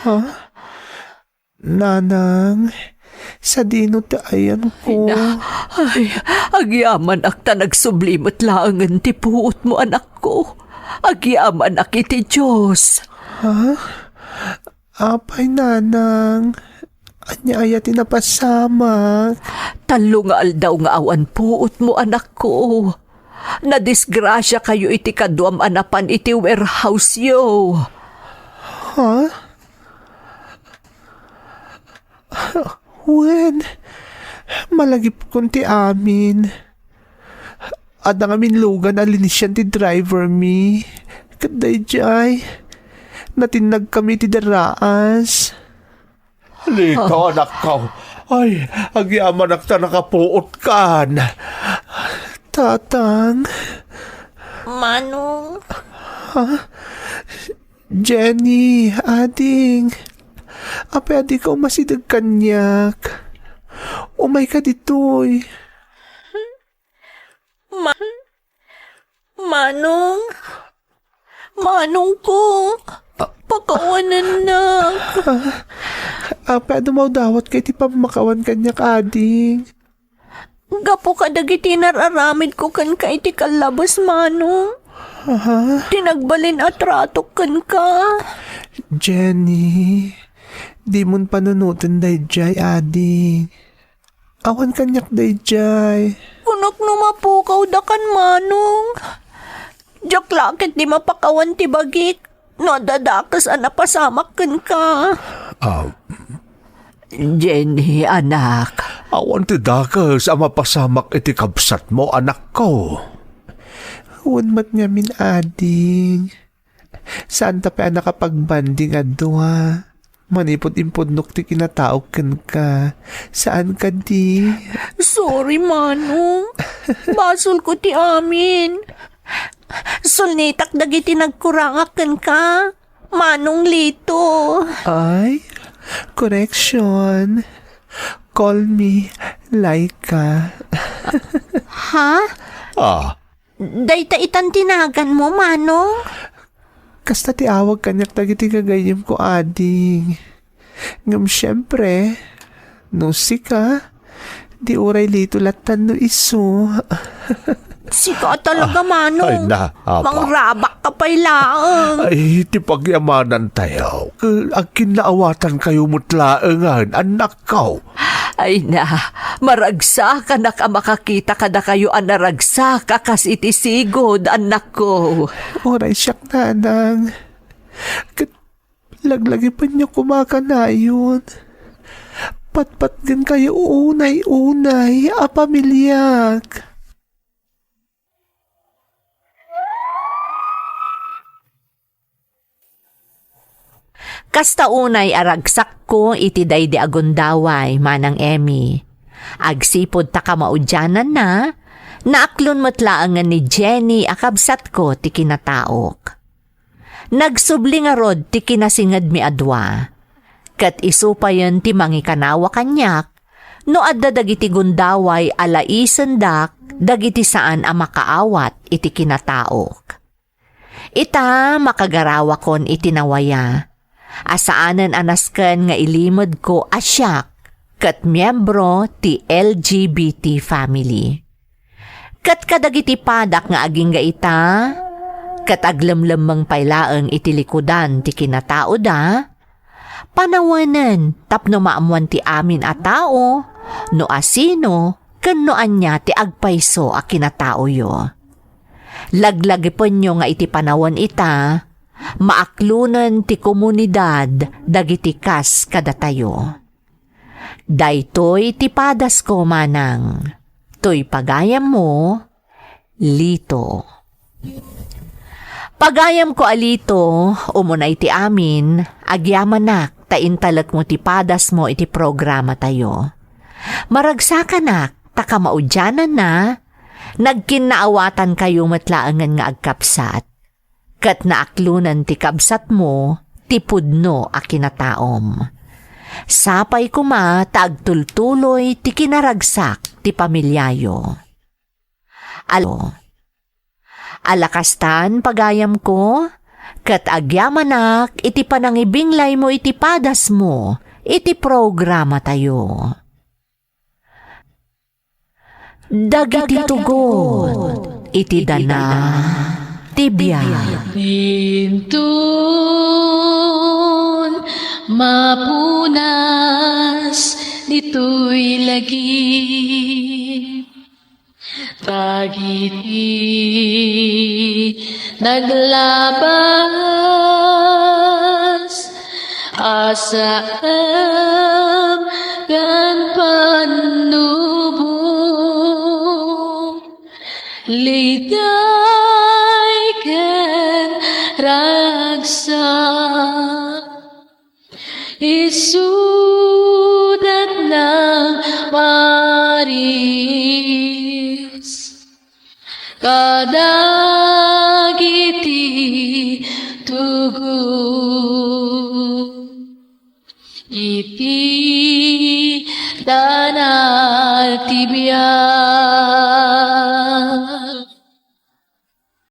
Ha? Nanang, sadino ti ayanko? Ay, na, ay, agyamanak ta nagsubli met laengen ti puotmo, anakko. Agyamanak iti Dios. Ha? Apay, Nanang? Ania aya ti napasamak? Tallo nga aldaw nga awan puotmo, anakko. Nadisgrasiakayo iti kaduam a napan iti warehouse-yo. Ha? Wen, malagipkon ti amin. Adda ngamin lugan a linisian ti driver mi. Ket daydiay, natinnagkami iti daraas. Lito, anakko. Ay, agyamanak ta nakapuotkan. Tatang. Manong. Ha? Jenny, ading. Apay a dika umasideg kaniak? Umayka ditoy. Ma-, Manong? Manongko? Pakawanennak. Ah, apay a dumawdawat ka iti pammakawan kaniak, ading? Gapu kadagiti nar-aramidko kenka iti kallabas, Manong. Aha. Ti nagbalin a tratok kenka. Jenny, dimon panunoten daydiay, ading. Awan kaniak daydiay. Kunak no mapukawdakan, Manong. Diak la ket di mapakawan ti bagik no adda dakes a napasamak kenka. Ah. Jenny, anak. Awan ti dakes a mapasamak iti kabsatmo, anakko. Wen met ngamin, ading. Saanta pay a nakapagbanding a dua. Manipud impudnok ti kinataok kenka. Saan kadi? Sorry, Manong. Basolko ti amin. Sulnitak dagiti nagkurangak kenka, Manong Lito. Ay, correction. Call me Laika. Ha? Ah. Dayta itan ti naganmo, Manong? Kasta ti awag kaniak dagiti gagayyemko, ading. Ngem siempre, no sika, di uray Lito lattan no isu. Sika talaga, ah, Manong. Ay na, apa. Mangrabak ka pay laeng. Ay, ti pagyamanan tayo. Agkinnaawatan kayo met laengen, anak. Kaw. Ay na, maragsakanak a makakita kadakayo a naragsaka kas iti sigud, annakko. Uray siak, nanang. Ket laglagipenyo koma kanayon. Patpatgen kayo unay-unay a pamiliak. Kasta unay a ragsakko iti daydi a gundaway, Manang Emmy. Agsipud ta kamaudiananna, naaklon met laengen ni Jenny a kabsatko ti kinataok. Nagsubli ngarud ti kinasingedmi a dua, ket isu payen ti mangikanawa kaniak no adda dagiti gundaway a laisendak dagiti saan a makaawat iti kinataok. Ita, makagarawakon iti nawaya a saanen a nasken nga ilimedko a siak ket miembro ti L G B T family. Ket kadagiti padak nga agingga ita, ket aglemlemmeng pay laeng iti likudan ti kinataoda, panawenen tapno maammoan ti amin a tao no asino ken no ania ti agpayso a kinataoyo. Laglagipenyo nga iti panawen ita, maaklonen ti komunidad dagiti kas kadatayo. Daytoy ti padasko, Manang. Toy pagayammo, Lito. Pagayamko a Lito, umunay ti amin, agyamanak ta intalekmo ti padasmo iti programatayo. Maragsakanak ta kamaudiananna, nagkinnaawatankayo met laengen nga agkabsat. Ket naaklonen ti kabsatmo ti pudno a kinataom. Sapay koma ta agtultuloy ti kinaragsak ti pamiliayo. Al-, ala kastan, pagayamko, ket agyamanak iti panangibinglaymo iti padasmo iti programatayo. Dagiti tugot iti dana ti biag. Inton mapunas ditoy lagi, dagiti naglabas, asam ken pannubo, ligay ken ragsak. Isudat nang maris kadagiti tugot iti dana ti biag.